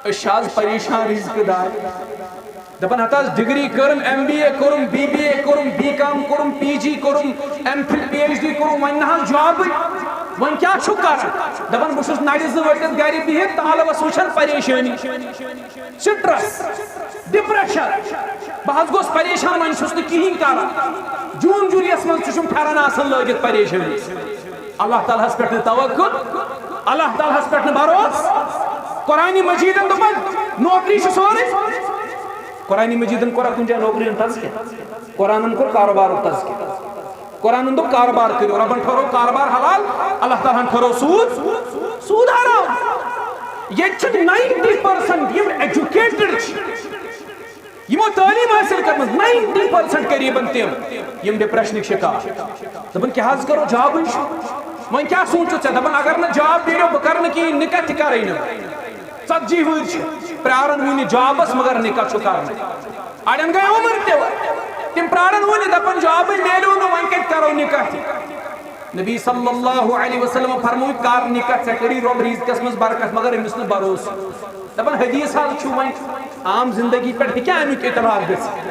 أسۍ چھِ آز پریشان رزقہٕ دار۔ دپان ہتہٕ حظ ڈگری کٔرٕم، ایم بی اے کوٚرُم، بی بی اے کوٚرُم، بی کام کوٚرُم، پی جی کوٚرُم، M phil, P H D کوٚرُم، وۄنۍ نہ حظ جابٕے۔ وۄنۍ کیٛاہ چھُ کران؟ دپان بہٕ چھُس نرِ زٕ ؤٹِتھ گرِ بِہِتھ، تالوس وٕچھان، پریشٲنی، سٹرس، ڈپریشن۔ بہٕ حظ گوس پریشان، وۄنۍ چھُس نہٕ کِہیٖنۍ کران۔ جوٗن جُلیَس منٛز تہِ چھُم پھٮ۪رن آسان لٲگِتھ، پریشٲنی۔ اللہ تعالیٰ ہس پٮ۪ٹھ نہٕ توکل، اللہ تعالیٰ ہس پٮ۪ٹھ نہٕ بھروسہٕ۔ قرآن مجیدن دوٚپن، نوکری چھِ سورُے۔ قرآن مجیدن کوٚرا کُنہِ جایہِ نوکری ہُنٛد تذکرٕ؟ قرآنن کوٚر کاروبارُک تذکرٕ۔ قرآنن دوٚپ، کاروبار کٔرِو، رۄبن ٹھٔہرو کاروبار حلال، اللہ تعالیٰ ہن ٹھٔہرو سوٗد، سوٗد حرام۔ ییٚتہِ چھِ ناینٹی پٔرسنٹ یِم ایجوکیٹڈ چھِ، یِمو تعلیٖم حٲصِل کٔرمٕژ، ناینٹی پٔرسنٹ قریباً تِم، یِم ڈپریشنٕکۍ شکار۔ دپان، کیٛاہ حظ کرو، جابٕے چھُ۔ وۄنۍ کیٛاہ سوٗنٛچُتھ ژےٚ؟ دپان، اگر نہٕ جاب میلیو، بہٕ کرٕ نہٕ کِہیٖنۍ، نِکاح تہِ کرٕے نہٕ۔ ژتجی وٕہٕرۍ چھِ پرٛاران وٕنہِ جابس، مگر نِکاح چھُ کرنٕے۔ اڑٮ۪ن گٔے عمر تہِ۔ تِم پرٛاران وٕنہِ، دپان، جابٕے میلیو نہٕ، وۄنۍ کتہِ کرو نِکاح تہِ؟ نبی صلی اللہ علیہ وسلم فرموو، کر نِکاح، ژےٚ کٔری رۄب رزقس منٛز برکت، مگر أمِس نہٕ بھروسہٕ۔ دپان، حدیث حظ چھُ، وۄنۍ عام زندگی پٮ۪ٹھ ہیٚکیٛاہ امیُک اطلاق گٔژھِتھ؟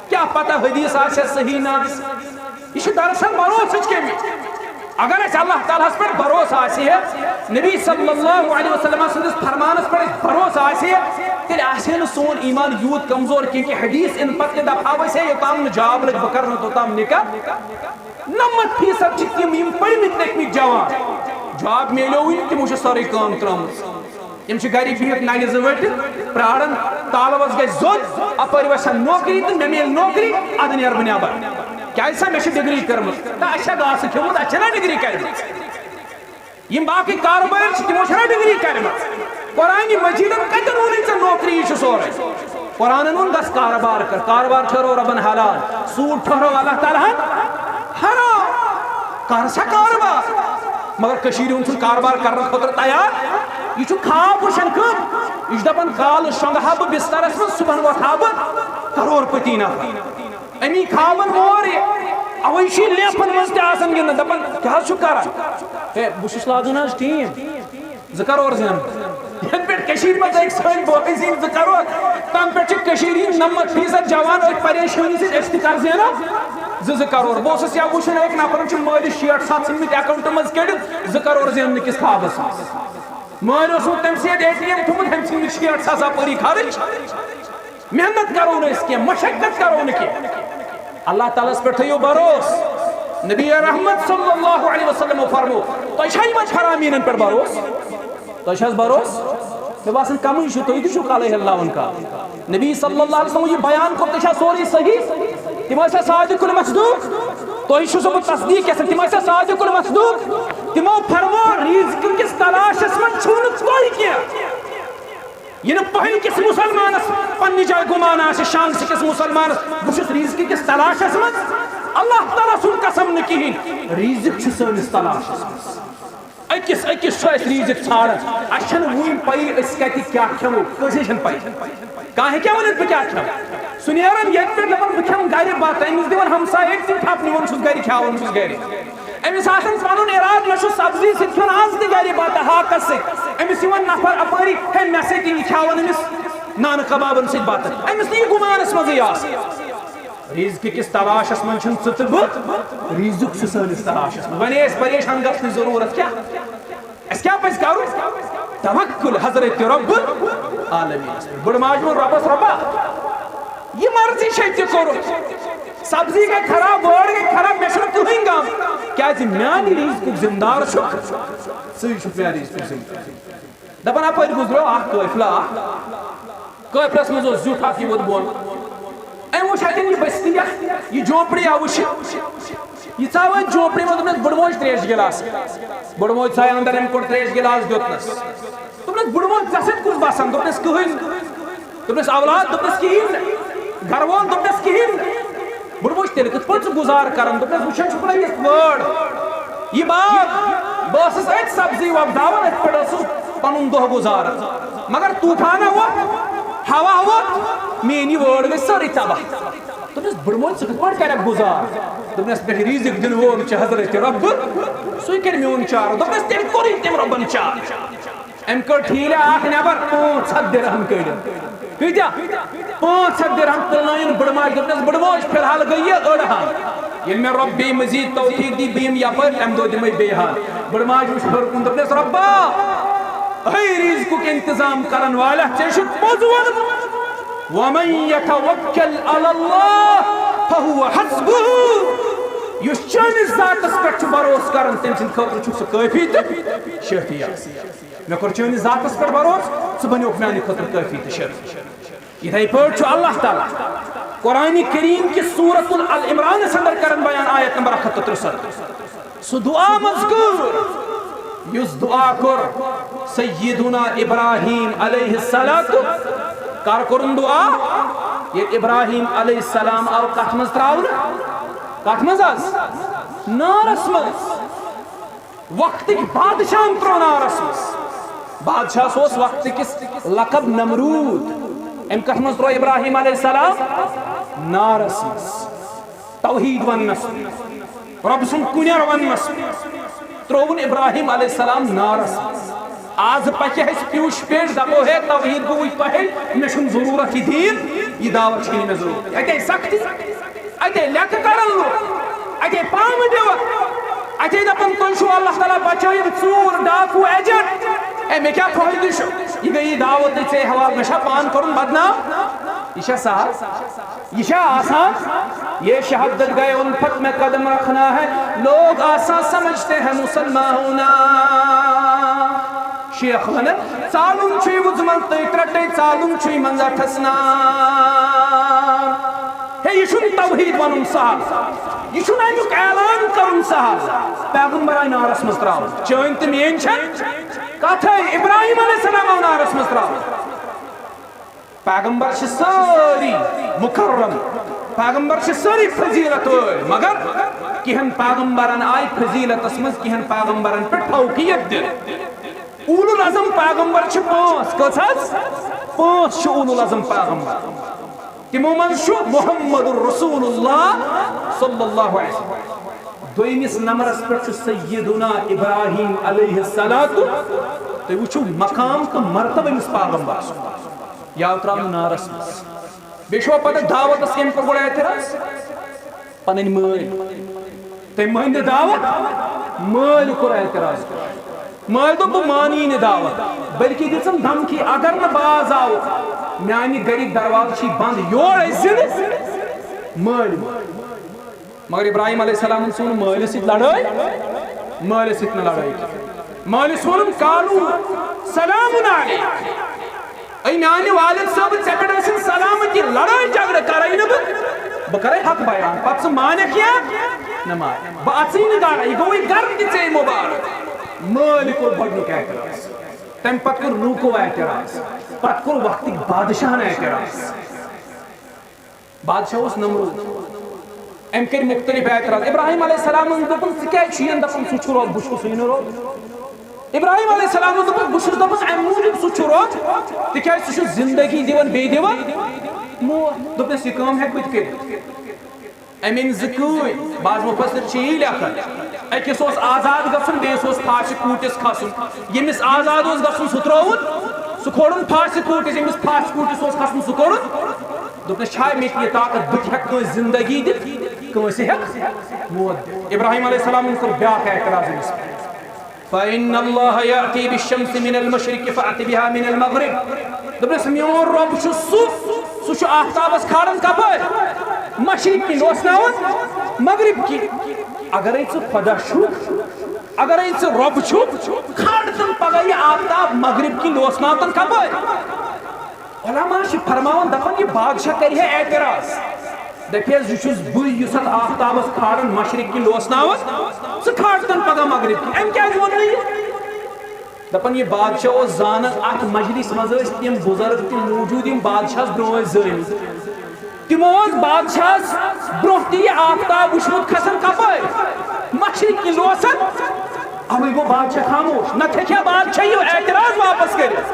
کیٛاہ پتہ حدیث آسہِ صحیح نہ آسہِ؟ یہِ چھُ دراصل بھروسٕچ کمی۔ اگر اسہِ اللہ تعالیٰ ہس پٮ۪ٹھ بھروسہٕ آسہِ ہے، نبی صلی اللہ علیہ وسلم سٕنٛدِس فرمانس پٮ۪ٹھ اسہِ بھروسہٕ آسہِ ہے، تیٚلہِ آسہِ ہے نہٕ سون ایمان یوٗت کمزور کینٛہہ کہِ حدیث اِنہٕ پتہٕ تہِ دپہاو أسۍ ہے، یوٚتام نہٕ جاب لگہِ، بہٕ کرٕ نہٕ توٚتام نِکاح۔ نَمَتھ فیٖصد چھِ تِم، یِم پٔرمٕتۍ لیکھمٕتۍ جوان، جاب میلیووٕے نہٕ، تِمو چھِ سٲرٕے کٲم ترٲومٕژ۔ تِم چھِ گرِ بِہِتھ نَلہِ زٕ ؤٹِتھ، پرٛاران تالوَس گژھِ زوٚد، اَپٲرۍ وَسہِ ہا نوکری تہٕ مےٚ میلہِ نوکری، اَدٕ نیرٕ بہٕ نٮ۪بر۔ کیٛازِ سا مےٚ چھِ ڈگری کٔرمٕژ۔ نہ، اَسہِ چھا گاسہٕ کھیوٚمُت، اَسہِ چھَنا ڈگری کٔرمٕژ؟ یِم باقٕے کاربٲرۍ چھِ، تِمو چھَنا ڈگری کٔرمٕژ؟ قرآنِ مجیٖدَن کَتٮ۪ن ووٚنُے ژےٚ نوکری، یہِ چھُ سورُے؟ قرآنن ووٚن، گژھ کاربار کر، کاربار ٹھہرو رۄبن حلال، سوٗد ٹھہرو اللہ تعالیٰ ہن حرام۔ کر سا کاربار، مگر کٔشیٖرِ ہُنٛد چھُنہٕ کاربار کرنہٕ خٲطرٕ تیار۔ یہِ چھُ خواب وٕچھان کم، یہِ چھُ دپان، کالہٕ شۄنٛگہٕ ہا بہٕ بسترس منٛز، صبحن وۄتھٕ ہا بہٕ کرور پتی نفر۔ امی خوابن مور یہِ، اوے چھُ یہِ لیفن منٛز تہِ آسان گِنٛدان، دپان، کیٛاہ حظ چھُ کران؟ ہے، بہٕ چھُس لاگان حظ ٹیٖم۔ زٕ کرور زینہٕ۔ یَنہٕ پٮ۪ٹھ کٔشیٖرِ منٛز أکۍ سٲنۍ بٲے زیٖنۍ زٕ کرور، تَنہٕ پٮ۪ٹھ چھِ کٔشیٖرِ ہِنٛدۍ نَمَتھ فیٖصد جوان أتھۍ پریشٲنی سۭتۍ، أسۍ تہِ کر زینو زٕ زٕ کرور۔ بہٕ اوسُس یا وٕچھُن، أکۍ نفرَن چھِ مٲلِس شیٹھ ساس ژھٕنمٕتۍ account منٛز کٔڑِتھ، زٕ کرور زیننہٕ کِس خوابَس منٛز۔ مٲلۍ اوسمُت تٔمۍ سٕے ییٚتہِ ATM تھوٚمُت، أمۍ ژھٕنمٕتۍ شیٹھ ساس اَپٲری خرٕچ۔ محنت کرو نہٕ أسۍ کینٛہہ، مشقت کرو نہٕ کینٛہہ۔ اللہ تعالیٰ ہس پٮ۪ٹھ تھٲیِو بھروسہٕ۔ نبی رحمت صلی اللہ علیہ وسلم فرمو، تۄہہِ چھا یِمن حرامینن پٮ۪ٹھ بھروسہٕ؟ تۄہہِ چھا حظ بھروسہٕ؟ مےٚ باسان کمٕے چھُ، تُہۍ تہِ چھِو کالے ہیٚلناوان کانٛہہ۔ نبی صلی اللہ علیہ وسلم یہِ بیان کوٚر، تۄہہِ چھا سورُے صحیح؟ تِم ٲسۍ صادق المصدوق؟ تۄہہِ چھُ سُہ بہٕ تصدیق یژھان، تِم ٲسۍ صادق المصدوق؟ تِمو فرمو، رزق کِس تلاشس منٛز چھُو نہٕ تُہۍ کینٛہہ۔ یہِ نہٕ پہلہِ کِس مُسلمانس پننہِ جایہِ گُمان آسہِ، شانٛگسہٕ کِس مُسلمانس، بہٕ چھُس رزقہٕ کِس تلاشس منٛز۔ اللہ تعالیٰ سُنٛد قسم نہٕ کِہیٖنۍ، رزق چھُ سٲنِس تلاشس منٛز۔ أکِس أکِس چھُ اَسہِ رزق ژھانٛڈان، اَسہِ چھَنہٕ وُنہِ پَیی أسۍ کَتہِ کیٛاہ کھٮ۪مو، کٲنٛسے چھَنہٕ پَیی۔ کانٛہہ ہیٚکیٛاہ ؤنِتھ بہٕ کیٛاہ کھٮ۪مہٕ؟ سُہ نیران ییٚتہِ پٮ۪ٹھ دَپان بہٕ کھٮ۪مہٕ گرِ بَتہٕ، أمِس دِوان ہمسایہِ أکۍ سٕنٛدِ تھپھ، نِوان چھُس گرِ، کھیٛاوان چھُس گرِ۔ أمِس آسان پنُن ارادٕ، مےٚ چھُ سبزی سۭتۍ کھیوٚن آز تہِ گرِ بتہٕ ہاکس سۭتۍ۔ أمِس یِوان نفر اپٲری، ہے مےٚ سۭتۍ یہِ کھیاون أمِس نانہٕ کبابن سۭتۍ بتہٕ۔ أمِس نہٕ یہِ گُمانس منٛزٕے آسان۔ رزقہٕ کِس تلاشس منٛز چھِنہٕ ژٕ تہٕ بہٕ، رزق چھُ سٲنِس تلاشس منٛز۔ وۄنۍ ٲسۍ پریشان گژھنٕچ ضروٗرت کیٛاہ؟ اَسہِ کیٛاہ پزِ کرُن؟ توکل حضرت رب العالمینس پٮ۪ٹھ۔ بٔڑ ماجہِ ووٚن رۄبس، رۄبا، یہِ مرضی چھے تہِ کوٚرُتھ۔ سبزی گٔے خراب، وٲر گٔے خراب، مےٚ چھُنہٕ کٕہٕنۍ غم، کیٛازِ میٛانہِ رِزقُک ذِمہٕ دار چھُکھ ژٕے، چھُکھ میٛانہِ رِزقُک ذِمہٕ دار۔ دَپان اَپٲرۍ گُزریو اَکھ قٲفلہٕ اَکھ، قٲفلَس منٛز اوس زیُٹھ اَکھ، یہِ ووت بۄن۔ أمۍ وٕچھ اَتٮ۪ن یہِ بستی اَکھ، یہِ جھونپڑی آ وٕچھِ، یہِ ژاو أتھۍ جھونپڑی منٛز، دوٚپنَس، "بٕڈٕ موج، ترٛیش گِلاس۔" بٕڈٕ موج ژاے اَندَر، أمۍ کوٚڑ ترٛیش گِلاس، دیُتنَس۔ دوٚپنَس، "بٕڈٕ موج، ژےٚ سۭتۍ کُس بَسان؟" دوٚپنَس، "کٕہٕنۍ۔" دوٚپنَس، "اولاد؟" دوٚپنَس، "کِہیٖنۍ نہٕ۔" گَرٕ وول؟ دوٚپنَس، "کِہیٖنۍ نہٕ۔" بٕڈٕ موج، "تیٚلہِ کِتھ پٲٹھۍ ژٕ گُزار کَران؟" دوٚپنَس، "وٕچھان چھُکھ نہ یِتھ وٲر، یہِ باغ، بہٕ ٲسٕس أتھۍ سبزی وۄپداوان، أتھۍ پٮ۪ٹھ ٲسٕس پَنُن دۄہ گُزاران، مگر طوٗفانہ ووٚتھ، ہوا ووٚتھ، میٛٲنۍ یہِ وٲر گٔے سٲرٕے تباہ۔" دوٚپنَس، "بٕڈٕ موج، ژٕ کِتھ پٲٹھۍ کَرَکھ گُزار؟" دوٚپنَس، "مےٚ رِزِق دِنہٕ وول چھُ حضرت رۄب، سُے کَرِ میون چارٕ۔" دوٚپنَس، "تیٚلہِ کوٚرُے تٔمۍ رۄبَن چارٕ۔" أمۍ کٔڑ ٹھیٖلہِ اَکھ نٮ۪بر، پانٛژھ ہَتھ درہم کٔڑِم۔ کۭتیٛاہ؟ پانٛژھ ہَتھ درہم تُلنٲیِن بٕڈٕ ماجہِ۔ دوٚپنَس، "بٕڈٕ موج، فی الحال گٔے یہِ أڑ ہَن۔ ییٚلہِ مےٚ رۄب بیٚیہِ مزیٖد توفیٖق دی، بہٕ یِمہٕ یَپٲرۍ، تَمہِ دۄہ دِمَے بیٚیہِ ہَن۔" بٕڈٕ ماجہِ وٕچھ ہیوٚر کُن، دوٚپنَس، "رۄبا، ہے رِزقُک اِنتظام کَرَن والیا، ژےٚ چھُکھ پوٚز ووٚنمُت، وَمَن یَتَوَکَّل عَلَى اللَّهِ فَهُوَ حَسْبُهُ۔ یُس چٲنِس ذاتَس پٮ۪ٹھ چھُ بھروسہٕ کَران، تٔمۍ سٕنٛدِ خٲطرٕ چھُکھ سُہ کٲفی تہٕ شٲفی آسان۔" مےٚ کوٚر چٲنِس ذاتَس پٮ۪ٹھ بھروسہٕ، ژٕ بنیوکھ میٛانہِ خٲطرٕ کٲفی تہٕ شٲفی۔ یِتھَے پٲٹھۍ چھُ اللہ تعالیٰ قرآن کریم کِس سورۃ آل عمرانَس اندر کران بیان، آیت نمبر اکھ ہَتھ تہٕ ترٛسَتتھ۔ سُہ دعا مذکور، یُس دعا کوٚر سیدنا ابراہیم علیہ السلام۔ کر کوٚرُن دعا؟ ییٚلہِ ابراہیم علیہ السلام آو کتھ منٛز ترٛاونہٕ؟ کتھ منٛز حظ؟ نارس منٛز۔ وقتٕکۍ بادشاہن ترٛوو نارس منٛز۔ بادشاہس اوس وقتہٕ کِس لقب نمروٗد۔ أمۍ کتھ منٛز ترٛوو ابراہیم علیہ السلام؟ نارس منٛز۔ توحید وننس، رۄب سُنٛد کُنٮ۪ر وننس ترٛووُن ابراہیم علیہ السلام نارس منٛز۔ آز پکہِ اَسہِ پیوٗش پیش، دپو، ہے، توحید گوٚوُے تۄہے، مےٚ چھُنہٕ ضروٗرت یہِ دیٖن، یہِ دعوت چھےٚ نہٕ مےٚ ضروٗرت۔ اتے سختی، اتے لیٚکہٕ کڑان لُکھ، اتے پامہٕ دِوان، اتے دپان، "تُہۍ چھِو اللہ تعالیٰ بچٲیِتھ، ژوٗر، ڈاکوٗ، ایجنٹ۔ اے، مےٚ کیٛاہ فٲیدٕ چھُ؟ یہِ گٔیی دعوتٕے ژےٚ حوالہٕ، مےٚ چھا پان کوٚرمُت بدنام؟" یہِ چھا سہل؟ یہِ چھا آسان؟ یہ شہادت گئے ان پھٹ میں قدم رکھنا ہے، لوگ آسان سمجھتے ہیں مسلمان ہونا۔ شیخ ونان، ژالُن چھُے وُزمل تہٕ ترٛٹے ژالُن چھُے منٛزا ٹھسنا۔ ہے، یہِ چھُنہٕ توحید ونُن سہل، یہِ چھُنہٕ امیُک اعلان کرُن سہل۔ پیغمبر آیہِ نارس منٛز ترٛاونہٕ، چٲنۍ تہٕ میٲنۍ چھےٚ کتھے، ابراہیم علیہ السلام آو نارس منٛز ترٛاونہٕ۔ پیغمبر چھِ سٲری مکرم، پیغمبر چھِ سٲری فضیلت وٲلۍ، مگر کینٛہن پیغمبرن آیہِ فضیلتس منٛز کینٛہن پیغمبرن پٮ۪ٹھ فوقیت دِنہٕ۔ اولو العزم پیغمبر چھِ پانٛژھ، کٔژ حظ؟ پانٛژھ چھِ اولو العزم پیغمبر۔ تِمو منٛز چھُ محمد رسول اللہ صلی اللہ علیہ وسلم۔ دوٚیمِس نمبرس پٮ۪ٹھ چھُ سیدنا ابراہیم علیہ السلام۔ تُہۍ وٕچھِو مقام تہٕ مرتبہ أمِس پیغمبر سُنٛد۔ یہِ آو ترٛاونہٕ نارس منٛز۔ بیٚیہِ چھُوا پتہ دعوتس کٔمۍ کوٚر گۄڈٕ اعتراض؟ پنٕنۍ مٲلۍ۔ تٔمۍ مٲنۍ نہٕ دعوت، مٲلۍ کوٚر اعتراض۔ مٲلۍ دوٚپ، "بہٕ مانہٕ یہِ نہٕ دعوت"، بلکہِ دِژٕن دھمکی، "اگر نہٕ باز آو، میانہِ گرِکۍ دروازٕ چھی بنٛد، یور أژۍ زِ نہٕ"۔ مٲلۍ۔ مگر ابراہیم علیہ السلامن ژھُن مٲلِس سۭتۍ لڑٲے، مٲلِس سۭتۍ نہٕ لڑٲے۔ مٲلِس ووٚنُن، "قالوا سلام علیک"۔ اے میانہِ والد صٲب، ژےٚ پٮ۪ٹھ ٲسِن سلامتی، لڑٲے جھگڑٕ کرے نہٕ بہٕ، بہٕ کرے حق بیان۔ پتہٕ ژٕ مانکھ یا نہ مان، بہٕ اژٕے نہٕ گرٕ، یہِ گوٚوُے گرٕ تہِ ژےٚ مُبارک۔ مٲلۍ کوٚر گۄڈنیُک اعتراض، تمہِ پتہٕ کوٚر لوٗکو اعتراض، پتہٕ کوٚر وقتٕکۍ بادشاہن اعتراض۔ بادشاہ اوس نمرود۔ أمۍ کٔرۍ مُختٔلِف اعتراض۔ ابراہیم علیہ السلامن دوٚپُن، "ژٕ کیٛازِ چھُ یِوان دَپان، سُہ چھُ رۄب، بہٕ چھُسٕے نہٕ رۄب؟" ابراہیم علیہ السلامن دوٚپُن، "بہٕ چھُس دَپان اَمہِ موٗجوٗب سُہ چھُ رۄب، تِکیٛازِ سُہ چھُ زِندگی دِوان بیٚیہِ دِوان موت۔" دوٚپنَس، "یہِ کٲم ہٮ۪کہٕ بہٕ تہِ کٔرِتھ؟" أمۍ أنۍ زٕ کۭتۍ، بعض مُفسر چھِ یی لیکھان، أکِس اوس آزاد گژھُن، بیٚیِس اوس پھاسہِ کوٗٹِس کھسُن۔ ییٚمِس آزاد اوس گژھُن، سُہ ترٛووُن، سُہ کھولُن پھاسہِ کوٗٹِس، ییٚمِس پھاسہِ کوٗٹِس اوس کھسُن، سُہ کوٚرُن۔ دوٚپنَس، "چھا مےٚ تہِ یہِ طاقت، بہٕ تہِ ہٮ۪کہٕ کٲنٛسہِ زِندگی دِتھ، کٲنٛسہِ ہٮ۪کہٕ موت دِتھ؟" ابراہیم علیہ السلامن کوٚر بیٛاکھ اعتراض أمِس پٮ۪ٹھ۔ "فإن الله يأتي بالشمس من المشرق فأت بها من المغرب۔" دوٚپنَس، "میون رۄب چھُ سُہ، سُہ چھُ آفتابَس کھالان کَپٲرۍ؟ مشرق کِنۍ لوسناوان مغرب کِنۍ۔ اگرے ژٕ خۄدا چھُکھ، اگرے ژٕ رۄب چھُکھ، کھالتن پگاہ یہِ آفتاب مغرب کِنۍ لوسناوتن کپٲرۍ؟ علماء چھِ فرماوان، دپان، یہِ بادشاہ کرِ ہے اعتراض، دپہِ ہے، یہِ چھُس بٕے یُس اتھ آفتابس کھالان مشرق کِنۍ لوسناوان، ژٕ کھالتن پگاہ مغرب کِنۍ، أمۍ کیازِ ووٚن نہٕ یہِ؟ دپان، یہِ بادشاہ اوس زانان، اتھ مجلس منٛز ٲسۍ تِم بُزرگ تہِ موجود، یِم بادشاہس برونٛہہ ٲسۍ زٲمٕتۍ۔ تِمو اوس بادشاہس برونٛہہ تہِ یہِ آفتاب وُچھمُت کھسان کپٲرۍ؟ مشرق کِنۍ لوسان۔ اوے گوٚو بادشاہ خاموش۔ نتہٕ ہیٚکہِ ہا بادشاہ یہِ اعتراض واپس کٔرِتھ،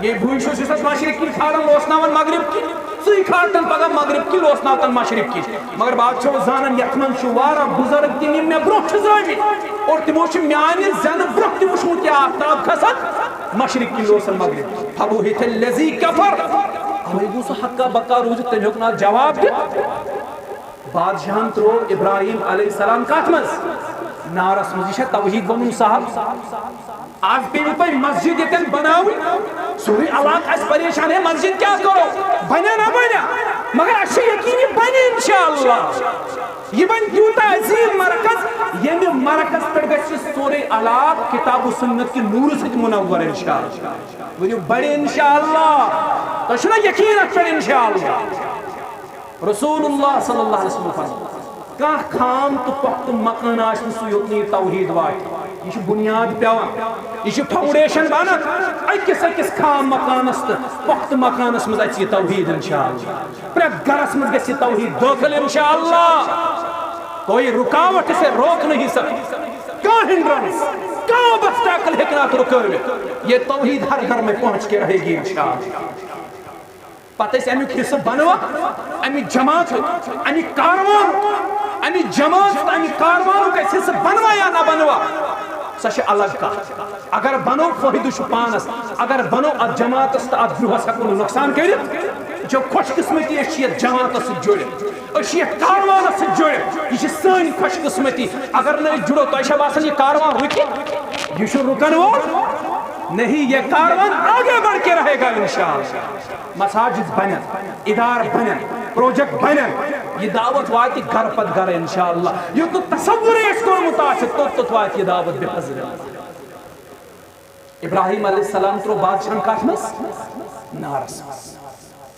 یے بٕے چھُس یُس اتھ مشرق کِنۍ کھالان لوسناوان مغرب کِنۍ، ژٕے کھالتن پگاہ مغرب کِنۍ لوسناوتن مشرق کِنۍ۔ مگر بادشاہ اوس زانان، یتھ منٛز چھُ واریاہ بُزرگ تِم، یِم مےٚ برونٛہہ چھِ زٲمٕتۍ، اور تِمو چھُ میانہِ زینہٕ برونٛہہ تہِ وُچھمُت یہِ آفتاب کھسان مشرق کِنۍ لوسان مغرب۔ فبہت الذی کفر۔ اوے گوٚو سُہ حقا بقا روٗزِتھ، تٔمۍ ہیوٚک نہٕ اتھ جواب دِتھ۔ بادشاہن ترٛوو ابراہیم علیہ السلام کتھ منٛز؟ نارس منٛز۔ یہِ چھا توحید ونُن سہل؟ آز پیٚیہِ تۄہہِ مسجد ییٚتٮ۪ن بناوٕنۍ، سورُے علاقہٕ آسہِ پریشان، ہے، مسجد کیٛاہ کرو؟ بنیا نہ بنیا؟ مگر اَسہِ چھُ یقین، یہِ بنہِ انشاءاللہ۔ یہِ بنہِ تیوٗتاہ عظیٖم مرکز، ییٚمہِ مرکز پٮ۪ٹھ گژھِ سورُے علاقہٕ کتاب و سنت کہِ نوٗرٕ سۭتۍ منور انشاءاللہ۔ ؤنِو، بڑِ انشاءاللہ۔ تۄہہِ چھُو نا یقین اَتھ پٮ۪ٹھ انشاءاللہ؟ رسول اللہ صلی اللہ علیہ وسلم فرموو، کانٛہہ خام تہٕ پۄختہٕ مکان آسہِ نہٕ سُہ، یوٚت نہٕ یہِ توحید واتہِ۔ یہِ چھُ بُنیاد پٮ۪وان، یہِ چھُ foundation بنان۔ أکِس أکِس خام مکانس تہٕ پۄختہٕ مکانس منٛز اژِ یہِ توحید انشاءاللہ۔ پرٛٮ۪تھ گرس منٛز گژھِ یہِ توحید دٲخل انشاءاللہ۔ کوئی رکاوٹ اسے روک نہیں سکتی، کانٛہہ hindrance، کانٛہہ obstacle ہیٚکہِ نہٕ اتھ رُکٲوِتھ۔ یہ توحید ہر گھر میں پہنچ کے رہے گی انشاءاللہ۔ پتہٕ ٲسۍ امیُک حصہٕ بنوا، امہِ جماعتُک، امہِ کاروانُک، امہِ جماعت تہٕ امہِ کاروانُک ٲسۍ حصہٕ بنوا یا نہ بنوا، سۄ چھِ الگ کتھ۔ اگر بنو، فٲیدٕ چھُ پانس، اگر بنو، اتھ جماعتس تہٕ اتھ گروہس ہٮ۪کو نہٕ نۄقصان کٔرِتھ۔ یہِ چھِ خۄش قسمتی، أسۍ چھِ یتھ جماعتس سۭتۍ جُڑِتھ، أسۍ چھِ یتھ کاروانس سۭتۍ جُڑِتھ۔ یہِ چھِ سٲنۍ خۄش قسمتی۔ اگر نہٕ أسۍ جُڑو، تۄہہِ چھا باسان، یہِ کاروان رُکہِ؟ یہِ چھُ رُکن وول نہیں، یہ کاروان آگے بڑھ کے رہے گا انشاءاللہ۔ مساجد بنن، ادارٕ بنن، پروجیکٹ بنن، یہِ دعوت واتہِ گرٕ پتہٕ گرٕ انشاءاللہ۔ یوٚت نہٕ تصورے اَسہِ کوٚرمُت آسہِ، توٚت توٚت واتہِ یہِ دعوت بفضل اللہ۔ ابراہیم علیہ السلام ترٛوو بادشاہن کتھ منٛز؟ نارس منٛز۔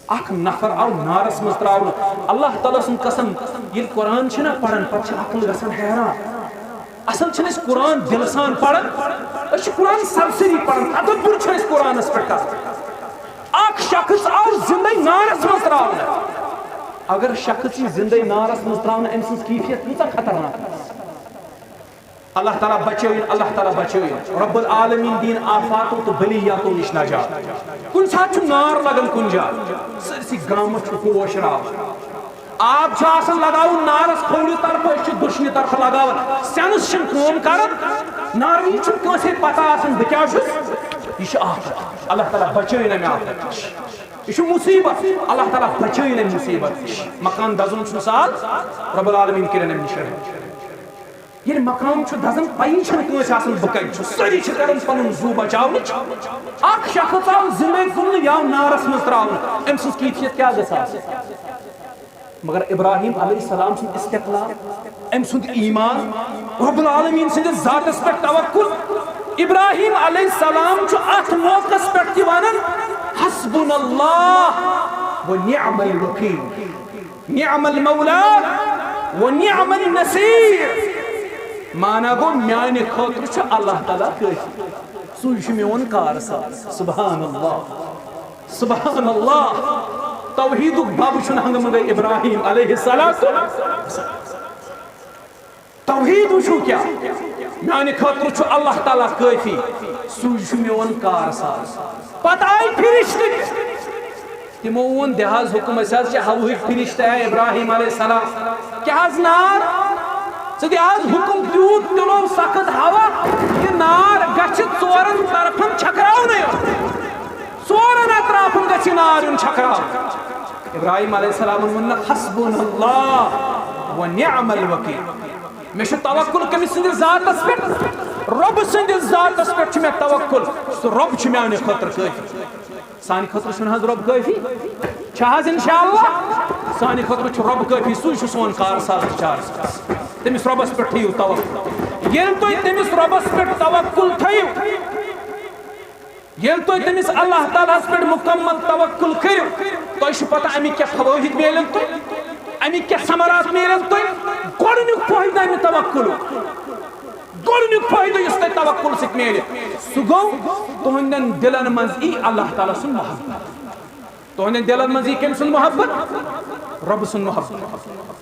اکھ نفر آو نارس منٛز ترٛاونہٕ۔ اللہ تعالیٰ سُنٛد قسم، ییٚلہِ قرآن چھِ نا پران، پتہٕ چھِ عقل گژھان حیران۔ اصل چھِنہٕ أسۍ قرآن دِلہٕ سان پران، أسۍ چھِ قرآن سرسٔری پران، تدبر چھُ اَسہِ قرآنس پٮ۪ٹھ کران۔ اکھ شخص آو زندے نارس منٛز ترٛاونہٕ۔ اگر شخص یی زندے نارس منٛز ترٛاونہٕ، أمۍ سٕنٛز کیفیت کۭژاہ خطرناک آسہِ۔ اللہ تعالیٰ بچٲیِن، اللہ تعالیٰ بچٲیِن۔ رب العالمین دِیِن آفاتو تہٕ بلیاتو نِش نجات۔ کُنہِ ساتہٕ چھُ نار لگان کُنہِ جایہِ، سٲرسٕے گامس چھُ ہوش راوان۔ آب چھُ آسان لگاوُن نارس کھوورِ طرفہٕ، أسۍ چھِ دٔچھنہِ طرفہٕ لگاوان۔ سینس چھِنہٕ کٲم کران، نارٕ وِزِ چھُنہٕ کٲنٛسے پتہ آسان بہٕ کیٛاہ چھُس۔ یہِ چھُ آفت۔ اللہ تعالیٰ بچٲیِن اَمہِ آفتہٕ نِش۔ یہِ چھُ مصیبت۔ اللہ تعالیٰ بچٲیِن اَمہِ مصیبت نِش۔ مکان دزُن چھُنہٕ سہل۔ رب العالمین کٔرِن اَمہِ نِش رحم۔ ییٚلہِ مکان چھُ دزان، پَیی چھَنہٕ کٲنٛسہِ آسان بہٕ کَتہِ چھُس، سٲری چھِ کَران پَنُن زُو بچاونٕچ۔ اکھ شخص آو زِندَے تُلنہٕ یا نارَس منٛز ترٛاونہٕ، أمۍ سٕنٛز کیفیت کیٛاہ گٔژھ آسٕنۍ؟ مگر ابراہیم علیہ السلام سُنٛد استقلال، أمۍ سُنٛد ایمان، رب العالمین سٕنٛدِس ذاتَس پٮ۪ٹھ توکل۔ ابراہیم علیہ السلام چھُ اَتھ موقعس پٮ۪ٹھ تہِ وَنان، "حسبنا اللہ و نعم الوکیل۔" نعم المولا و نعم النصیر۔ معنی گوٚو، میانہِ خٲطرٕ چھُ اللہ تعالیٰ کٲفی۔ سُے چھُ میون کارساز۔ سبحان اللہ، سبحان اللہ۔ توحیدُک باب چھُنہٕ ہنگہٕ منگے ابراہیم علیہ الصلوۃ۔ توحید وٕچھِو کیٛاہ، میانہِ خٲطرٕ چھُ اللہ تعالیٰ کٲفی، سُے چھُ میون کارساز۔ پتہٕ آے فرشتہٕ تہِ۔ تِمو ووٚن، "دِ حظ حُکم، أسۍ حظ چھِ ہوہٕکۍ فرشتہٕ، اے ابراہیم علیہ السلام، کیٛاہ حظ نار؟ ژٕ دِ حظ حُکم، تیوٗت تُلو سخت ہوا، یہِ نار گژھِ ژورن طرفن چھکراونہٕ یُن۔ ژورن اطرافن گژھِ یہِ نار یُن چھکراونہٕ۔" ابراہیم علیہ السلامن ووٚن نہٕ، "حسبنا اللہ و نعم الوکیل۔" مےٚ چھُ توکل کٔمِس سٕنٛدِس ذاتس پٮ۪ٹھ؟ رۄبہٕ سٕنٛدِس ذاتس پٮ۪ٹھ چھُ مےٚ توکل۔ سُہ رۄب چھُ میانہِ خٲطرٕ کٲفی۔ سانہِ خٲطرٕ چھُنہٕ حظ رۄب کٲفی؟ چھا حظ؟ انشاءاللہ۔ سانہِ خٲطرٕ چھُ رۄب کٲفی، سُے چھُ سون کار ساز چار ساز۔ تٔمِس رۄبَس پٮ۪ٹھ تھٲیِو توکل۔ ییٚلہِ تُہۍ تٔمِس رۄبَس پٮ۪ٹھ توکل تھٲیِو، ییٚلہِ تُہۍ تٔمِس اللہ تعالیٰ ہَس پٮ۪ٹھ مُکمل توکل کٔرِو، تۄہہِ چھُ پتہ اَمِکۍ کیٛاہ فوٲہِد میلن تۄہہِ، اَمِکۍ کیٛاہ ثمرات میلن تۄہہِ۔ گۄڈٕنیُک فٲیدٕ اَمہِ توکلُک، گۄڈٕنیُک فٲیدٕ یُس تۄہہِ توکل سۭتۍ میلہِ، سُہ گوٚو تُہنٛدٮ۪ن دِلن منٛز یی اللہ تعالیٰ سُنٛد محبت۔ تُہنٛدٮ۪ن دِلن منٛز یی کٔمۍ سُنٛد محبت؟ رۄبہٕ سُنٛد محبت۔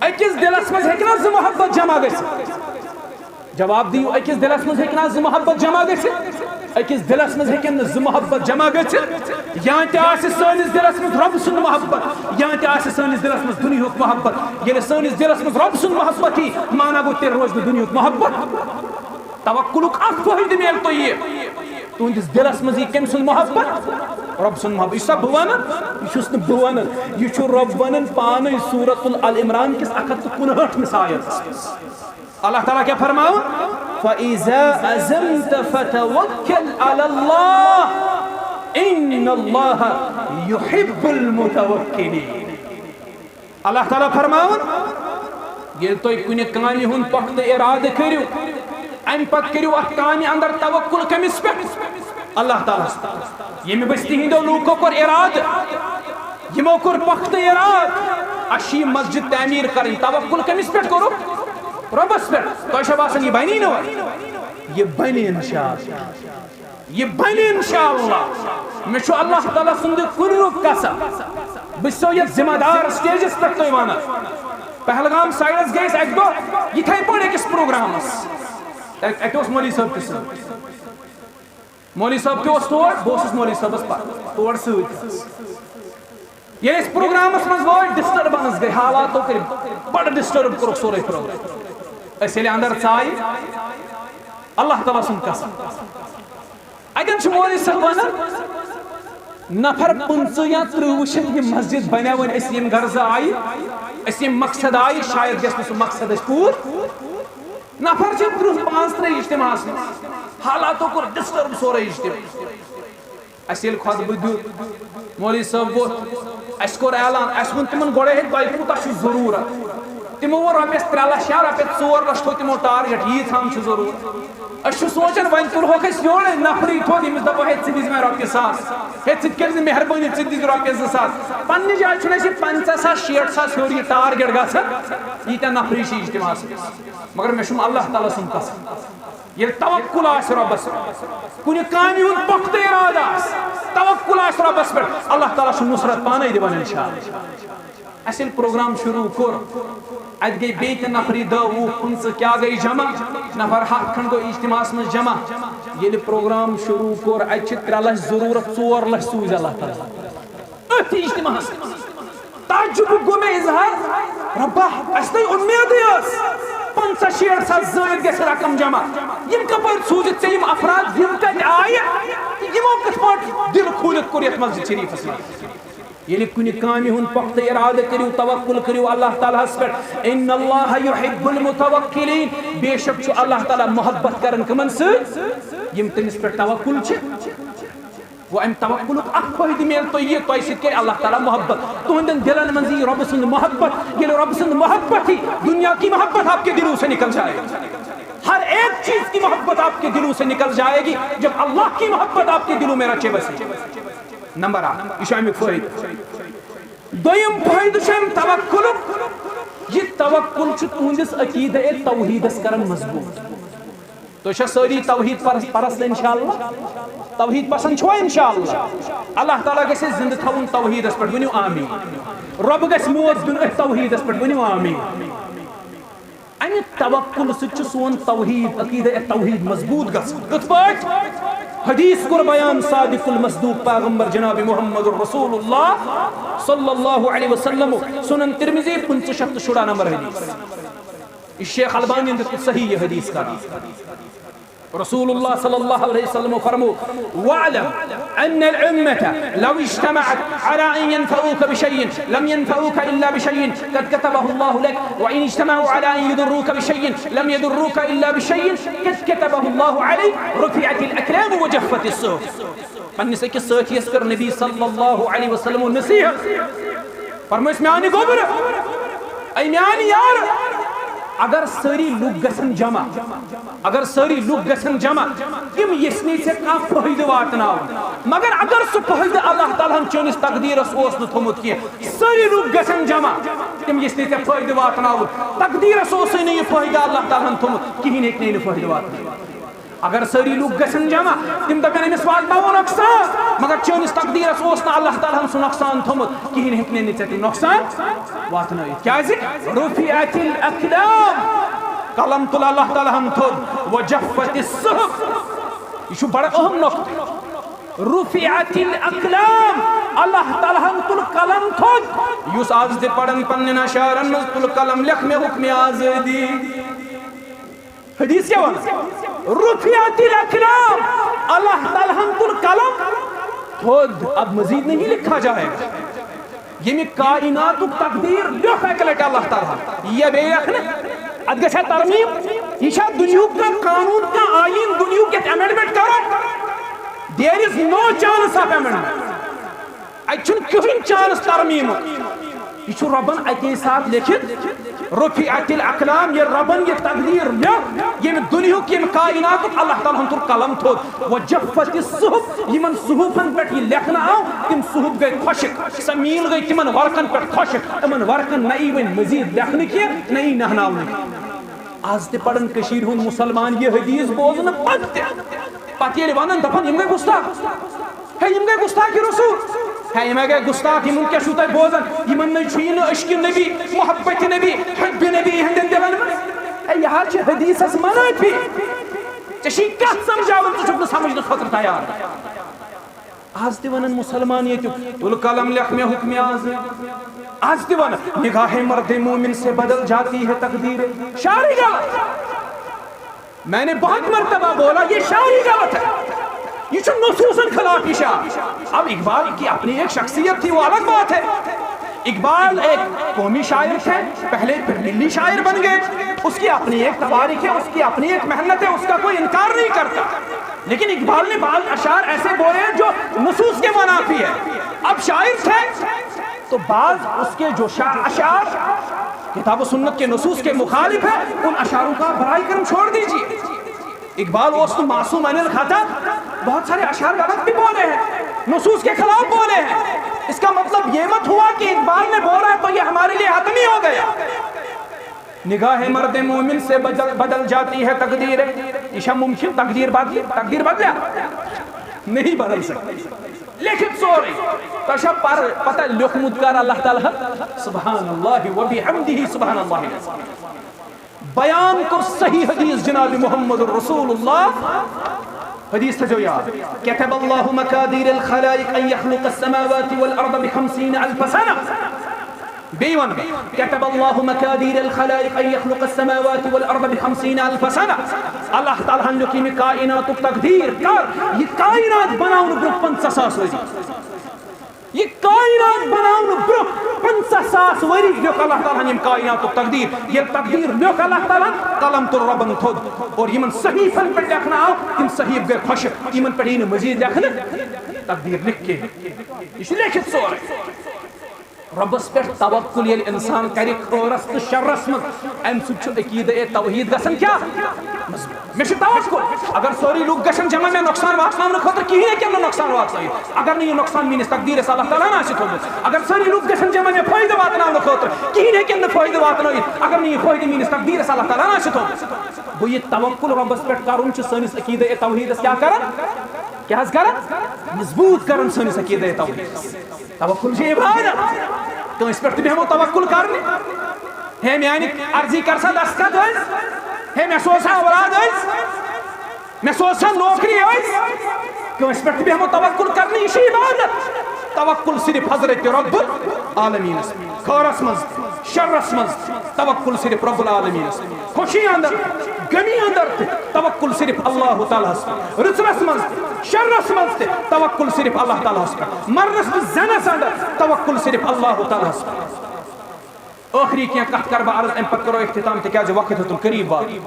أکِس دِلس منٛز ہیٚکہِ نا زٕ محبت جمع گٔژھِتھ؟ جواب دِیِو، أکِس دِلس منٛز ہیٚکہِ نا زٕ محبت جمع گٔژھِتھ؟ أکِس دِلس منٛز ہیٚکن نہٕ زٕ محبت جمع گٔژھِتھ۔ یا تہِ آسہِ سٲنِس دِلس منٛز رۄبہٕ سُنٛد محبت، یا تہِ آسہِ سٲنِس دِلس منٛز دُنیہُک محبت۔ ییٚلہِ سٲنِس دِلس منٛز رۄبہٕ سُنٛد محبت یی، مانا گوٚو، تیٚلہِ روزِ نہٕ دُنیہُک محبت۔ توکلُک اکھ فٲیدٕ میلہِ تۄہہِ یہِ، تُہنٛدِس دِلس منٛز یی کٔمۍ سُنٛد محبت؟ رۄب سُنٛد محبت۔ یہِ چھُسا بہٕ ونان؟ یہِ چھُس نہٕ بہٕ ونان، یہِ چھُ رۄب ونان پانے سورۃ العمران کِس اکھ ہتھ تہٕ کُنہٲٹھ مِس آیتس منٛز۔ اللہ تعالیٰ کیٛاہ فرماوان؟ فَإِذَا عَزَمْتَ فَتَوَكَّلْ عَلَى اللَّهِ إِنَّ اللَّهَ يُحِبُّ الْمُتَوَكِّلِينَ۔ اللہ تعالیٰ فرماوان، ییٚلہِ تُہۍ کُنہِ کامہِ ہُنٛد پۄختہٕ اِرادٕ کٔرِو، اَمہِ پتہٕ کٔرِو اَتھ کامہِ اندر توکل کٔمِس پٮ۪ٹھ؟ اللہ تعالیٰ ہَس پٮ۪ٹھ۔ ییٚمہِ بستی ہٕنٛدیو لوٗکو کوٚر اِرادٕ، یِمو کوٚر پۄختہٕ اِرادٕ، اَسہِ چھِ یہِ مسجد تعمیٖر کَرٕنۍ، توکل کٔمِس پٮ۪ٹھ کوٚرُکھ؟ رۄبَس پٮ۪ٹھ۔ تۄہہِ چھا باسان، یہِ بَنی نہٕ وۄنۍ؟ یہِ بَنہِ اِنشاءاللہ۔ یہِ بَنہِ اِنشاءاللہ۔ مےٚ چھُ اللہ تعالیٰ سُنٛد کُنیُک قسم۔ بہٕ چھُسو یَتھ ذمہ دار سٹیجَس پٮ۪ٹھ تۄہہِ وَنان۔ پہلگام سایڈَس گٔے أسۍ اَکہِ دۄہ یِتھَے پٲٹھۍ أکِس پروگرامَس۔ اَتہِ، اَتہِ اوس مولوی صٲب تہِ سۭتۍ۔ مولوی صٲب تہِ اوس تور، بہٕ اوسُس مولوی صٲبَس پَتہٕ تور سۭتۍ۔ ییٚلہِ أسۍ پروگرامس منٛز وٲتۍ، ڈسٹربنس گٔے، حالاتو کٔرۍ بڑٕ ڈسٹرب کوٚرُکھ سورُے پروگرام۔ أسۍ ییٚلہِ اندر ژایہِ، اللہ تعالیٰ سُنٛد قسم، اتٮ۪ن چھُ مولوی صٲب ونان، نفر پٕنٛژٕہ یا ترٕٛہ وٕچھِتھ، یہِ مسجد بنیٛاو وۄنۍ، أسۍ ییٚمہِ غرضہٕ آیہِ، أسۍ ییٚمہِ مقصد آیہِ، شاید گژھِ نہٕ سُہ مقصد اَسہِ پوٗرٕ۔ نفر چھِ ترٕٛہ پانٛژھ ترٕٛہ اجتماعس منٛز، حالاتو کوٚر ڈسٹرب سورُے اجتماع۔ اَسہِ ییٚلہِ خطبہٕ دیُت، مولوی صٲب ووٚتھ، اَسہِ کوٚر اعلان، اَسہِ ووٚن تِمن گۄڈَے، ہے، تۄہہِ کوٗتاہ چھُ ضروٗرت؟ تِمو ووٚن، رۄپیَس ترٛےٚ لَچھ یا رۄپیَس ژور لَچھ تھوٚو تِمو ٹارگیٹ، ییٖژ ہَن چھُ ضروٗرت۔ أسۍ چھِ سونٛچان، وۄنۍ تُلہوکھ أسۍ یورَے نفری تھوٚد، ییٚمِس دَپو، ہے، ژٕ دِژ مےٚ رۄپیہِ ساس، ہے، ژٕ تہِ کٔرۍ زِ مہربٲنی، ژٕ تہِ دِژ رۄپیَس زٕ ساس۔ پنٛنہِ جایہِ چھُنہٕ اَسہِ یہِ پنٛژاہ ساس، شیٹھ ساس ہیوٚر یہِ ٹارگیٹ گژھان، ییٖتیٛاہ نفری چھِ اجتماعَس منٛز۔ مگر مےٚ چھُم اللہ تعالیٰ سُنٛد قسم، ییٚلہِ توکل آسہِ رۄبَس پٮ۪ٹھ، کُنہِ کامہِ ہُنٛد پۄختہٕ اِرادٕ آسہِ، توکل آسہِ رۄبَس پٮ۪ٹھ، اللہ تعالیٰ چھُ نُصرت پانَے دِوان اِنشاءاللہ۔ اَسہِ ییٚلہِ پروگرام شروٗع کوٚر، اَتہِ گٔے بیٚیہِ تہِ نفری دَہ، وُہ، پٕنٛژٕہ، کیٛاہ گٔے جمع؟ نفر ہَتھ کھنٛڈ گوٚو اجتماعَس منٛز جمع۔ ییٚلہِ پروگرام شروٗع کوٚر، اَتہِ چھِ ترٛےٚ لَچھ ضروٗرت، ژور لَچھ سوٗزۍ اللہ تعالیٰ۔ أتھۍ اجتماعس منٛز تعجبُک گوٚو مےٚ اظہار، رۄبا، اَسہِ نَے اُمیدٕے ٲس پنٛژاہ شیٹھ ساس زٲیِد گژھِ رقم جمع۔ یِم کَپٲرۍ سوٗزِتھ ژےٚ یِم افراد؟ یِم کَتہِ آیہِ؟ یِمو کِتھ پٲٹھۍ دِل کھوٗلِتھ کوٚر یَتھ مسجد شریٖفَس منٛز؟ ییٚلہِ کُنہِ کامہِ ہُنٛد پۄختہٕ اِرادٕ کٔرِو، توکل کٔرِو اللہ تعالیٰ ہَس پٮ۪ٹھ، ان اللہ یحب المتوکلین، بے شک چھُ اللہ تعالیٰ محبت کران کٕمَن سۭتۍ؟ یِم تٔمِس پٮ۪ٹھ توکل چھِ۔ گوٚو، اَمہِ توکلُک اکھ فٲیدٕ میلہِ تۄہہِ یہِ، تۄہہِ سۭتۍ کرِ اللہ تعالیٰ محبت۔ تُہنٛدٮ۪ن دِلن منٛز یی رۄبہٕ سُنٛد محبت۔ ییٚلہِ رۄبہٕ سُنٛد محبت یی، دُنیا کی محبت آپ کے دلوں سے نکل جائے۔ ہر ایک چیز کی محبت آپ کے دلوں سے نکل جائے گی، جب اللہ کی محبت آپ کے دلوں میں رچے بسے۔ نمبر اکھ، یہِ چھُ اَمیُک فٲیدٕ۔ دوٚیِم فٲیدٕ چھُ اَمہِ توکلُک، یہِ توکل چھُ تُہنٛدِس عقیدہ توحیٖدس کران مضبوٗط۔ تُہۍ چھا سٲری توحیٖد پرس-، پرست انشاءاللہ؟ توحیٖد پسند چھِوا انشاءاللہ؟ اللہ تعالیٰ گژھِ اَسہِ زِندٕ تھاوُن توحیٖدس پٮ۪ٹھ، ؤنِو آمیٖن۔ رۄب گژھِ موت دیُن أتھۍ توحیٖدس پٮ۪ٹھ، ؤنِو آمیٖن۔ اَمہِ توکل سۭتۍ چھُ سون توحیٖد، عقیدہ توحیٖد مضبوٗط گژھان۔ کِتھ پٲٹھۍ؟ حدیث کوٚر بیان صادق المصدوق پیغمبر جناب محمد رسول اللہ صلی اللہ علیہ وسلم، سنن ترمذی، پٕنٛژٕہ شیٚتھ تہٕ شُراہ نمبر حدیث۔ یہِ شیخ البانیَن دیُت صحیح یہِ حدیث قرار۔ رسول اللہ صلی اللہ علیہ وسلم فرمو، "واعلم ان الامة لو اجتمعت على ان ينفعوك بشيء لم ينفعوك الا بشيء قد كتبه الله لك، وان اجتمعوا على ان يضروك بشيء لم يضروك الا بشيء قد كتبه الله عليك، رفعت الاقلام وجفت الصحف۔" پننِس أکِس سٲتھیَس کٔر نبی صلی اللہ علیہ وسلم نصیحت۔ فرمٲیِس، میانہِ گوٚبرٕ، اے میانہِ یار، اگر سٲری لُکھ گژھن جمع، اگر سٲری لُکھ گژھن جمع، تِم یژھِ نہٕ ژےٚ کانٛہہ فٲیدٕ واتناوُن، مگر اگر سُہ فٲیدٕ اللہ تعالیٰ ہن چٲنِس تقدیٖرس اوس نہٕ تھوٚمُت کینٛہہ، سٲری لُکھ گژھن جمع، تِم یژھِ نہٕ ژےٚ فٲیدٕ واتناوُن، تقدیٖرس اوسُے نہٕ یہِ فٲیدٕ اللہ تعالیٰ ہن تھوٚمُت، کِہیٖنۍ ہیٚکہِ نہٕ یہِ فٲیدٕ واتنٲوِتھ۔ اگر سٲری لُکھ گژھن جمع، تِم دپن أمِس واتناوو نۄقصان، مگر چٲنِس تقدیٖرس اوس نہٕ اللہ تعالیٰ ہن سُہ نۄقصان تھوٚمُت، کِہیٖنۍ ہیٚکہِ نہٕ أمِس ژےٚ تہِ نۄقصان واتنٲوِتھ۔ کیازِ؟ رفعت الاقلام، قلم تُل اللہ تعالیٰ ہن تھوٚد، وجفت الصحف۔ یہِ چھُ بڑٕ اہم نۄقطہٕ۔ رفعت الاقلام، اللہ تعالیٰ ہن تُل قلم تھوٚد۔ یُس آز تہِ پرن پننٮ۪ن اشعارن منٛز، تُل قلم لیکھ مےٚ حکمِ آزٲدی۔ حدیث کیا ونان؟ رفعت الاقلام، اللہ تعالیٰ ہن تُل قلم تھوٚد، اب مزید نہیں لکھا جائے گا۔ ییٚمہِ کائناتُک تقدیٖر لیوٚکھ اکہِ لٹہِ اللہ تعالیٰ ہن، یہِ بیٚیہِ لیکھنہٕ، اتھ گژھِ ہا ترمیم۔ یہِ چھا دُنیہُک کانٛہہ قانوٗن، کانٛہہ آیٖن دُنیہُک یتھ amendment کرو؟ There is no chance of amendment. اتہِ چھُنہٕ کٕہٕنۍ chance ترمیٖمُک۔ یہِ چھُ رۄبن اَکے ساتہٕ لیکھِتھ، رفعت الاقلام، ییٚلہِ رۄبن یہِ تقدیٖر لیوٚکھ، ییٚمہِ دُنیہُک، ییٚمہِ کائناتُک، اللہ تعالیٰ ہن تُل قلم تھوٚد، وجفت الصحف، یِمن صحفن پٮ۪ٹھ یہِ لیکھنہٕ آو، تِم صحف گٔے خۄشک، سۄ میٖل گٔے تِمن ورقن پٮ۪ٹھ خۄشک، تِمن ورقن نہ یی وۄنۍ مزید لیکھنہٕ کینٛہہ، نہ یی نہناونہٕ کینٛہہ۔ آز تہِ پرن کٔشیٖرِ ہُنٛد مُسلمان یہِ حدیث بوزنہٕ پتہٕ تہِ، پتہٕ ییٚلہِ ونان، دپان، یِم گٔے گُستاخ۔ ہے، یِم گٔے گُستاخِ رسول۔ ہے، یِم گٔے گُستاخ، یِمن کیٛاہ چھُو تۄہہِ بوزان؟ یِمن نَے چھُ یہِ نہٕ عشقِ نبی، محبتِ نبی، حبِ نبی یِہنٛدٮ۪ن دِلن منٛز۔ ہے، یہِ حظ چھِ حدیثس منافی۔ ژےٚ چھِی کتھ سمجھاوان، ژٕ چھُکھ نہٕ سمجھنہٕ خٲطرٕ تیار۔ آز تہِ ونان مُسلمان ییٚتیُک، تُل قلم لیکھ مےٚ حکمِ آزٲدی۔ آز تہِ ونان، نگاہِ مرد مومن سے بدل جاتی ہے تقدیر۔ شعرٕے غلط۔ میں نے بہت مرتبہ بولا، یہ شاعری غلط ہے، یہ چھُ نصوصن خلاف یہ شعر۔ اب اقبال کی اپنی ایک شخصیت تھی، وہ الگ بات ہے۔ اقبال ایک قومی شاعر تھے، پہلے پھر ملی شاعر بن گئے، اس کی اپنی ایک تواریخ ہے، اس کی اپنی ایک محنت ہے، اس کا کوئی انکار نہیں کرتا۔ لیکن اقبال نے بعض اشعار ایسے بولے جو نصوص کے منافی ہے۔ اب شاعر تھے، تو بعض اس کے جو شا-، اشعار کتاب و سنت کے نصوص کے مخالف ہے، ان اشعاروں کا براہ کرم چھوڑ دیجیے۔ اقبال اوس نہٕ معصوم عن الخطا، بہت سارے اشعار غلط بھی بولے ہیں، نصوص کے خلاف بولے ہیں۔ اس کا مطلب یہ مت ہوا کہ اقبال نے بولا تو یہ ہمارے لیے حتمی ہو گیا۔ نگاہِ مرد مومن سے بدل، بدل جاتی ہے تقدیر۔ یہ چھا ممکن تقدیر بدل، تقدیر بدل؟ نہیں بدل سکتی۔ لیکھِتھ سورُے۔ تۄہہِ چھا پر-، پتہ لیوٚکھمُت کر اللہ تعالیٰ ہن؟ سبحان اللہ و بحمدہ، سبحان اللہ۔ بیان کوٚر صحیح حدیث جناب محمد رسول اللہ۔ حدیث تھٲیزیو یاد۔ كتب الله مقادير الخلائق أن يخلق السماوات والأرض بخمسين ألف سنة۔ بیٚیہِ وَنہٕ بہٕ، كتب الله مقادير الخلائق أن يخلق السماوات والأرض بخمسين ألف سنة۔ اللہ تعالیٰ ہن لیوٚکھ ییٚمہِ کائناتُک تقدیٖر کر، یہِ کائنات بناونہٕ برٛونٛہہ پنٛژاہ ساس ؤری۔ یہِ کائنات بناونہٕ برٛونٛہہ پنٛژاہ ساس ؤری لیوٚکھ اللہ تعالیٰ ہن ییٚمہِ کائناتُک تقدیٖر۔ ییٚلہِ تقدیٖر لیوٚکھ اللہ تعالیٰ ہن، قلم توٚر رۄبن تھوٚد اور یِمن صحیفن پٮ۪ٹھ لیکھنہٕ آو، تِم صحیف گٔے خۄشک، یِمن پٮ۪ٹھ یی نہٕ مزید لیکھنہٕ، تقدیٖر لیکھ کینٛہہ۔ یہِ چھُ لیکھِتھ سورُے۔ رۄبس پٮ۪ٹھ توکل ییٚلہِ انسان کرِ خٲرس تہٕ شرس منٛز، امہِ سۭتۍ چھُ عقیدہ توحید گژھان کیٛاہ؟ مضبوط۔ مےٚ چھُ توکل، اگر سٲری لوٗکھ گژھن جمع مےٚ نۄقصان واتناونہٕ خٲطرٕ، کِہیٖنۍ ہیٚکن نہٕ نۄقصان واتنٲیِتھ۔ اگر نہٕ یہِ نۄقصان میٲنِس تقدیٖرس اللہ تعالیٰ ہن آسہِ تھوٚومُت، اگر سٲری لوٗکھ گژھن جمع مےٚ فٲیدٕ واتناونہٕ خٲطرٕ، کِہیٖنۍ ہیٚکن نہٕ فٲیدٕ واتنٲیِتھ۔ اگر نہٕ یہِ فٲیدٕ میٲنِس تقدیٖرس اللہ تعالیٰ ہن آسہِ تھوٚومُت۔ گوٚو، یہِ توکل رۄبس پٮ۪ٹھ کرُن چھُ سٲنِس عقیدہ توحیدس کیٛاہ کران؟ کیٛاہ حظ کران؟ مضبوط کران سٲنِس عقیدہ توحیدس۔ توکل چھِ عبادت۔ کٲنٛسہِ پٮ۪ٹھ تہِ بیٚہمو توکل کرنہِ۔ ہے میانہِ عرضی کر سا دستخط أسۍ، ہے مےٚ سوز سا اولاد أسۍ، مےٚ سوز سا نوکری أسۍ۔ کٲنٛسہِ پٮ۪ٹھ تہِ بیٚہمو توکل کرنہِ، یہِ چھِ عبادت۔ توکل صرف حضرت رب العالمینس۔ خٲرس منٛز، شرس منٛز توکل صرف رب العالمینس۔ خوشی اندر، غمی اندر تہِ توکل صرف اللہ تعالیٰ ہس۔ رٕژرس منٛز، شرس منٛز تہِ توکل صرف اللہ تعالیٰ ہس پٮ۪ٹھ۔ مرنس تہٕ زینس اندر توکل صرف اللہ تعالیٰ ہس پٮ۪ٹھ۔ ٲخری کینٛہہ کتھ کرٕ بہٕ عرض، امہِ پتہٕ کرو اختتام، تِکیازِ وقت ہیوٚتُن قریب واتُن۔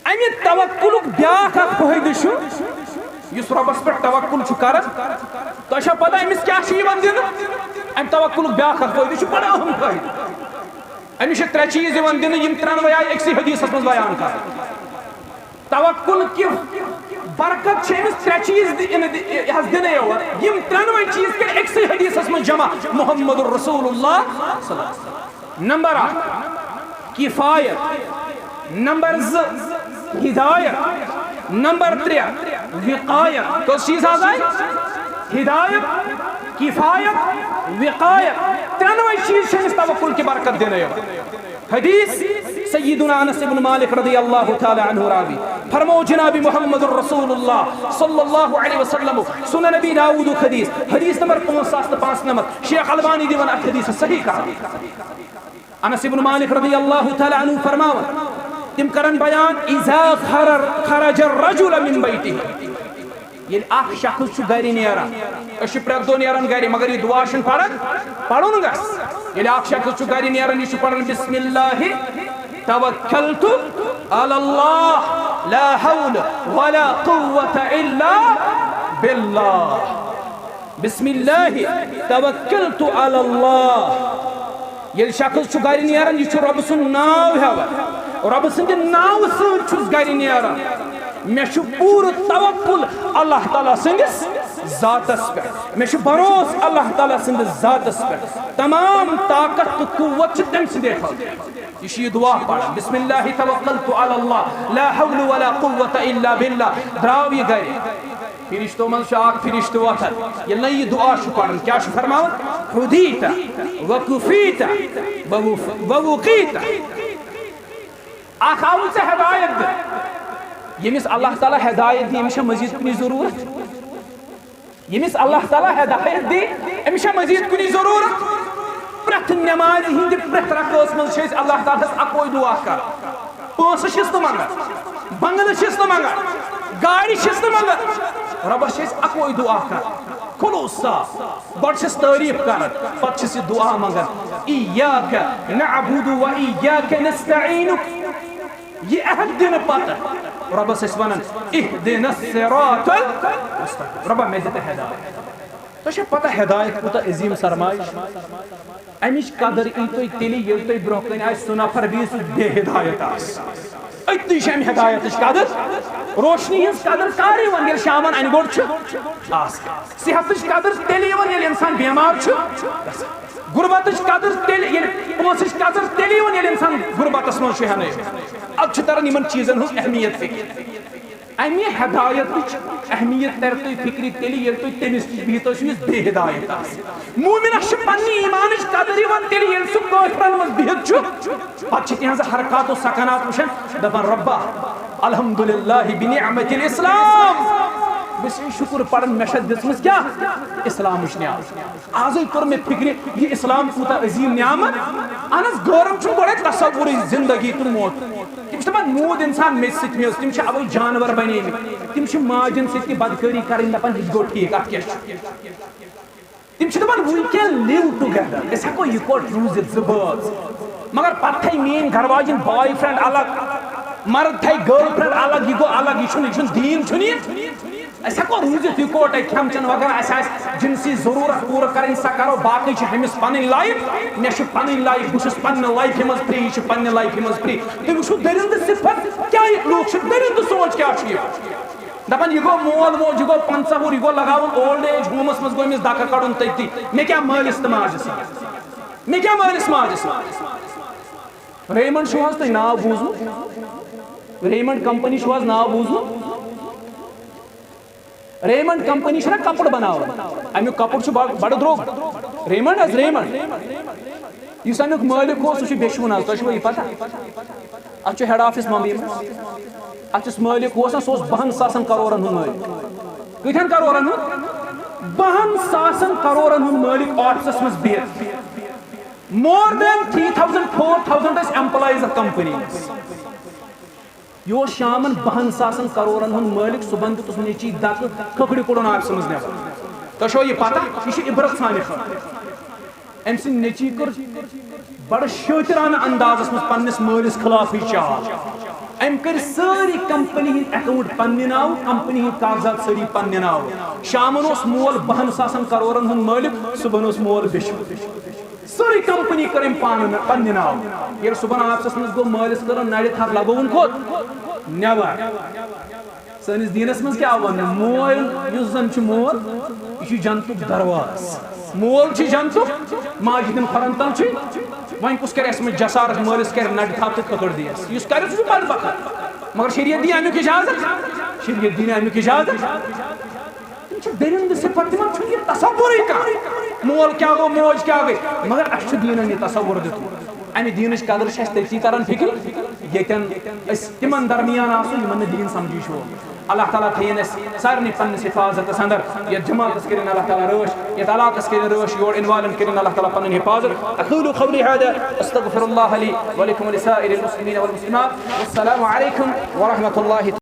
امہِ توکلُک بیاکھ اکھ فٲیدٕ چھُ، یُس رۄبس پٮ۪ٹھ توکل چھُ کران، تۄہہِ چھا پتہ أمِس کیٛاہ چھُ یِوان دِنہٕ؟ اَمہِ توکُلُک بیٛاکھ اکھ فٲیدٕ چھُ بڑٕ اہم فٲیدٕ۔ أمِس چھِ ترٛےٚ چیٖز یِوان دِنہٕ، یِم ترٛٮ۪نوَے آیہِ أکسٕے حدیثس منٛز بیان کرنہٕ۔ توکل کہِ برکت چھِ أمِس ترٛےٚ چیٖز دِ-، یِنہٕ دِ-، یہِ حظ دِنہٕ یِوان۔ یِم ترٛٮ۪نوَے چیٖز کٔرۍ أکسٕے حدیثس منٛز جمع، محمد رسول اللہ صلی اللہ علیہ وسلم۔ نمبر اکھ، کفایت۔ نمبر زٕ، ہدایت۔ نمبر ترٛےٚ، وقایت۔ کٔژ چیٖز حظ آیہِ؟ ہدایت، کفایت، وقایت۔ ترٛٮ۪نوَے چیٖز چھِ أمِس توکل کہِ برکت دِنہٕ یِوان۔ حدیث سیدنا انس ابن مالک رضی اللہ تعالی عنہ راوی، فرمو جناب محمد رسول اللہ صلی اللہ علیہ وسلم، سنن ابی داؤد حدیث، حدیث نمبر پانٛژھ ساس تہٕ پانٛژھ نمتھ، شیخ البانی دِوان اتھ حدیثس صحیح قرار۔ انس ابن مالک رضی اللہ تعالی عنہ فرماوان، تِم کرن بیان، اذا خرر-، خرج الرجل من بیتہ، ییٚلہِ اکھ شخص چھُ گرِ نیران، أسۍ چھِ پرٛٮ۪تھ دۄہ نیران گرِ، مگر یہِ دُعا چھُنہٕ پران، پرُن گژھِ۔ ییٚلہِ اکھ شخص چھُ گرِ نیران، یہِ چھُ پران، بسم اللہ توکلت علی اللہ، لا حول ولا قوة الا باللہ۔ بسم اللہ توکلت علی اللہ۔ ییٚلہِ شخص چھُ گرِ نیران، یہِ چھُ رۄبہٕ سُنٛد ناو ہٮ۪وان، رۄبہٕ سٕنٛدِ ناوٕ سۭتۍ چھُس گرِ نیران۔ مےٚ چھُ پوٗرٕ توکل اللہ تعالیٰ سٕنٛدِس ذاتس پٮ۪ٹھ، مےٚ چھُ بھروسہٕ اللہ تعالیٰ سٕنٛدِس ذاتس پٮ۪ٹھ۔ تمام طاقت تہٕ قوت چھِ تٔمۍ سٕنٛدے خٲطرٕ۔ یہِ چھُ یہِ دُعا پران، بسم اللہ توکلت علی اللہ، لا حول ولا قوة الا باللہ۔ درٛاو یہِ گرِ۔ فرشتو منٛز چھُ اکھ فرشتہٕ وۄتھان۔ ییٚلہِ نہ یہِ دُعا چھُ پران، کیٛاہ چھُ فرماوان؟ ہدیت وکفیت ووف-، ووقیت۔ اکھ آوُے ژےٚ ہدایت دِنہٕ۔ ییٚمِس اللہ تعالیٰ ہدایت دی، أمِس چھےٚ مزید کُنہِ ضروٗرت؟ ییٚمِس اللہ تعالیٰ ہدایت دی، أمِس چھےٚ مزید کُنہِ ضروٗرت؟ پرٛٮ۪تھ نٮ۪مازِ ہِنٛدِ پرٛٮ۪تھ رکٲژ منٛز چھِ أسۍ اللہ تعالیٰ ہس اکوے دُعا کران۔ پونٛسہٕ چھِس نہٕ منٛگان، بنگلہٕ چھِس نہٕ منٛگان، گاڑِ چھِس نہٕ منٛگان۔ رۄبس چھِ أسۍ اکوے دُعا کران، خلوص سان۔ گۄڈٕ چھِس تعریٖف کران، پتہٕ چھِس یہِ دُعا منٛگان، ایاک نعبد و ایاک نستعین۔ یہِ عہد دِنہٕ پتہٕ رۄبس ٲسۍ ونان، اہدنا الصراط المستقیم۔ رۄبا، مےٚ دِ تہٕ ہدایت۔ تۄہہِ چھا پتہ ہدایت کوٗتاہ عظیٖم سرمایہِ چھُ؟ امِچ قدر ای تۄہہِ تیٚلہِ، ییٚلہِ تۄہہِ برونٛہہ کنہِ آسہِ سُہ نفر بیٚیہِ سُہ بے ہدایت آسہِ۔ أتی چھِ امہِ ہدایتٕچ قدر، روشنی ہٕنٛز قدر کر یِوان؟ ییٚلہِ شامن انہِ گوٚٹ چھُ آسان۔ صحتٕچ قدر تیٚلہِ یِوان، ییٚلہِ انسان بیمار چھُ گژھان۔ غربتٕچ قدر تیٚلہِ، ییٚلہِ پونٛسٕچ قدر تیٚلہِ یِوان، ییٚلہِ انسان غربتس منٛز چھُ ہٮ۪نہٕ یِوان۔ ادٕ چھِ تران یِمن چیٖزن ہٕنٛز اہمیت فِکرِ۔ امہِ ہدایتٕچ اہمیت ترِ تۄہہِ فِکرِ تیٚلہِ، ییٚلہِ تُہۍ تٔمِس نِش بِہِتھ ٲسِو، یُس بے ہدایت آسہِ۔ مومنس چھِ پننہِ ایمانٕچ قدر یِوان تیٚلہِ، ییٚلہِ سُہ کٲفرن منٛز بِہِتھ چھُ، پتہٕ چھِ تِہنٛز حرکات و سکنات وٕچھان، دپان، رۄبا، الحمدللہ بنعمت الاسلام۔ بہٕ چھُس شُکُر پران، مےٚ چھےٚ دِژمٕژ کیٛاہ؟ اسلامٕچ نعمت۔ ازٕے توٚر مےٚ فِکرِ، یہِ اسلام کوٗتاہ عظیٖم نعمت۔ اہن حظ، غٲرن چھُنہٕ گۄڈے تصورٕے زندگی تہٕ موت۔ تِم چھِ دپان، موٗد انسان میٚژِ سۭتۍ میٚژ، تِم چھِ اوے جانور بنیمٕتۍ۔ تِم چھِ ماجن سۭتۍ تہِ بدکٲری کرٕنۍ، دپان، یہِ تہِ گوٚو ٹھیٖک، اتھ کیٛاہ چھُ؟ تِم چھِ دپان، we can live together، أسۍ ہٮ۪کو یِکوٹہٕ روٗزِتھ زٕ بٲژ۔ مگر پتہٕ تھایہِ میٲنۍ گرٕ واجِنۍ boyfriend الگ، مرد تھایہِ girlfriend الگ، یہِ گوٚو الگ، یہِ چھُنہٕ، یہِ چھُنہٕ دیٖن، چھُنہٕ یہِ۔ أسۍ ہٮ۪کو روٗزِتھ یِکوٹے، کھٮ۪ن چٮ۪ن وغیرہ، اَسہِ آسہِ جنسی ضروٗرت پوٗرٕ کرٕنۍ، سۄ کرو، باقٕے چھِ ہُمِس پنٕنۍ life، مےٚ چھِ پنٕنۍ life، بہٕ چھُس پننہِ lifeہِ منٛز free، یہِ چھِ پننہِ lifeہِ منٛز free۔ تُہۍ وٕچھِو دٔرِندٕ صفت کیٛاہ، یہِ لوٗکھ چھِ دٔرِندٕ سونچ کیٛاہ چھُ یہِ۔ دپان، یہِ گوٚو مول موج، یہِ گوٚو پنٛژاہ وُہُر، یہِ گوٚو لگاوُن old age homeس منٛز، گوٚو أمِس دکہٕ کڑُن تٔتی۔ مےٚ کیٛاہ مٲلِس تہٕ ماجہِ سۭتۍ؟ مےٚ کیٛاہ مٲلِس ماجہِ سۭتۍ؟ ریمنڈ چھُو حظ تُہۍ ناو بوٗزمُت؟ ریمنڈ کمپنی چھُو حظ ناو بوٗزمُت؟ ریمنڈ کمپنی چھِ نہ کپُر بناوان، امیُک کپُر چھُ بڑ-، بڑٕ درٛوگ۔ ریمنڈ حظ، ریمنڈ۔ یُس امیُک مٲلِک اوس، سُہ چھُ بیچھوُن حظ، تۄہہِ چھُوا یہِ پتہ؟ اتھ چھُ head office ممبئی منٛز۔ اتھ یُس مٲلِک اوس نہ، سُہ اوس بہن ساسن کرورن ہُنٛد مٲلِک۔ کۭتہن کرورن ہُنٛد؟ بہن ساسن کرورن ہُنٛد مٲلِک آفسس منٛز بِہِتھ۔ More than three thousand، four thousand ٲسۍ employees اتھ کمپنی منٛز۔ یہِ اوس شامن بہن ساسن کرورن ہُنٛد مٲلِک، صبحن دیُتُس نیٚچی دکہٕ، کھکھرِ کوٚڑُن آفسہٕ منٛز نٮ۪بر۔ تۄہہِ چھو یہِ پتہ؟ یہِ چھِ عبرت سانہِ خٲطرٕ۔ أمۍ سٕنٛدۍ نیٚچی کٔر بڑٕ شٲطرانہٕ اندازس منٛز پننِس مٲلِس خلاف یہِ چال۔ أمۍ کٔرۍ سٲری کمپنی ہٕنٛدۍ اکاؤنٹ پننہِ ناوٕ، کمپنی ہٕنٛدۍ کاغذات سٲری پننہِ ناوٕ۔ شامن اوس مول بہن ساسن کرورن ہُنٛد مٲلک، صبحن اوس مول بیچھِ۔ سٲرٕے کمپنی کٔر أمۍ پانہٕ پننہِ ناوٕ۔ ییٚلہِ صبحن آفسس منٛز گوٚو، مٲلِس کٔرٕن نرِ تھپھ، لگووُن کوٚت؟ نیبر۔ سٲنِس دیٖنس منٛز کیٛاہ وَننہٕ؟ مول یُس زن چھُ مول، یہِ چھُ جنتُک دروازٕ۔ مول چھُ جنتُک، ماجہِ ہٕنٛدٮ۪ن کھۄرن تل چھُ۔ وۄنۍ کُس کرِ اَسہِ منٛز جسارت؟ مٲلِس کرِ نٹہِ تھپھ تہٕ کٔکٕر دِیَس۔ یُس کرِ، سُہ چھُ بدبخت۔ مگر شریعت دِیہِ اَمیُک اجازت؟ شریعت دِیہِ نہٕ اَمیُک اجازت۔ تِم چھِ درندٕ صفت، تِمن چھُنہٕ یہِ تصورٕے کانٛہہ۔ مول کیٛاہ گوٚو، موج کیٛاہ گٔے، مگر اَسہِ چھُ دیٖنن یہِ تصور دیُتمُت۔ اَمہِ دیٖنٕچ قدر چھِ اَسہِ تٔتی تران فِکرِ، ییٚتٮ۪ن أسۍ تِمن درمیان آسو، یِمن نہٕ دیٖن سمجھی چھُ۔ اللہ تعالیٰ تھٲیِن اَسہِ سارنٕے پننِس حفاظتس اندر۔ یَتھ جماعتس کٔرِن اللہ تعالیٰ رٲچھ، یَتھ علاقس کٔرِن رٲچھ، یور انوالن کٔرِن اللہ تعالیٰ پنٕنۍ حفاظت۔ أقول قولي هذا، أستغفر الله لي ولكم ولسائر المسلمين والمسلمات۔ والسلام عليكم ورحمة الله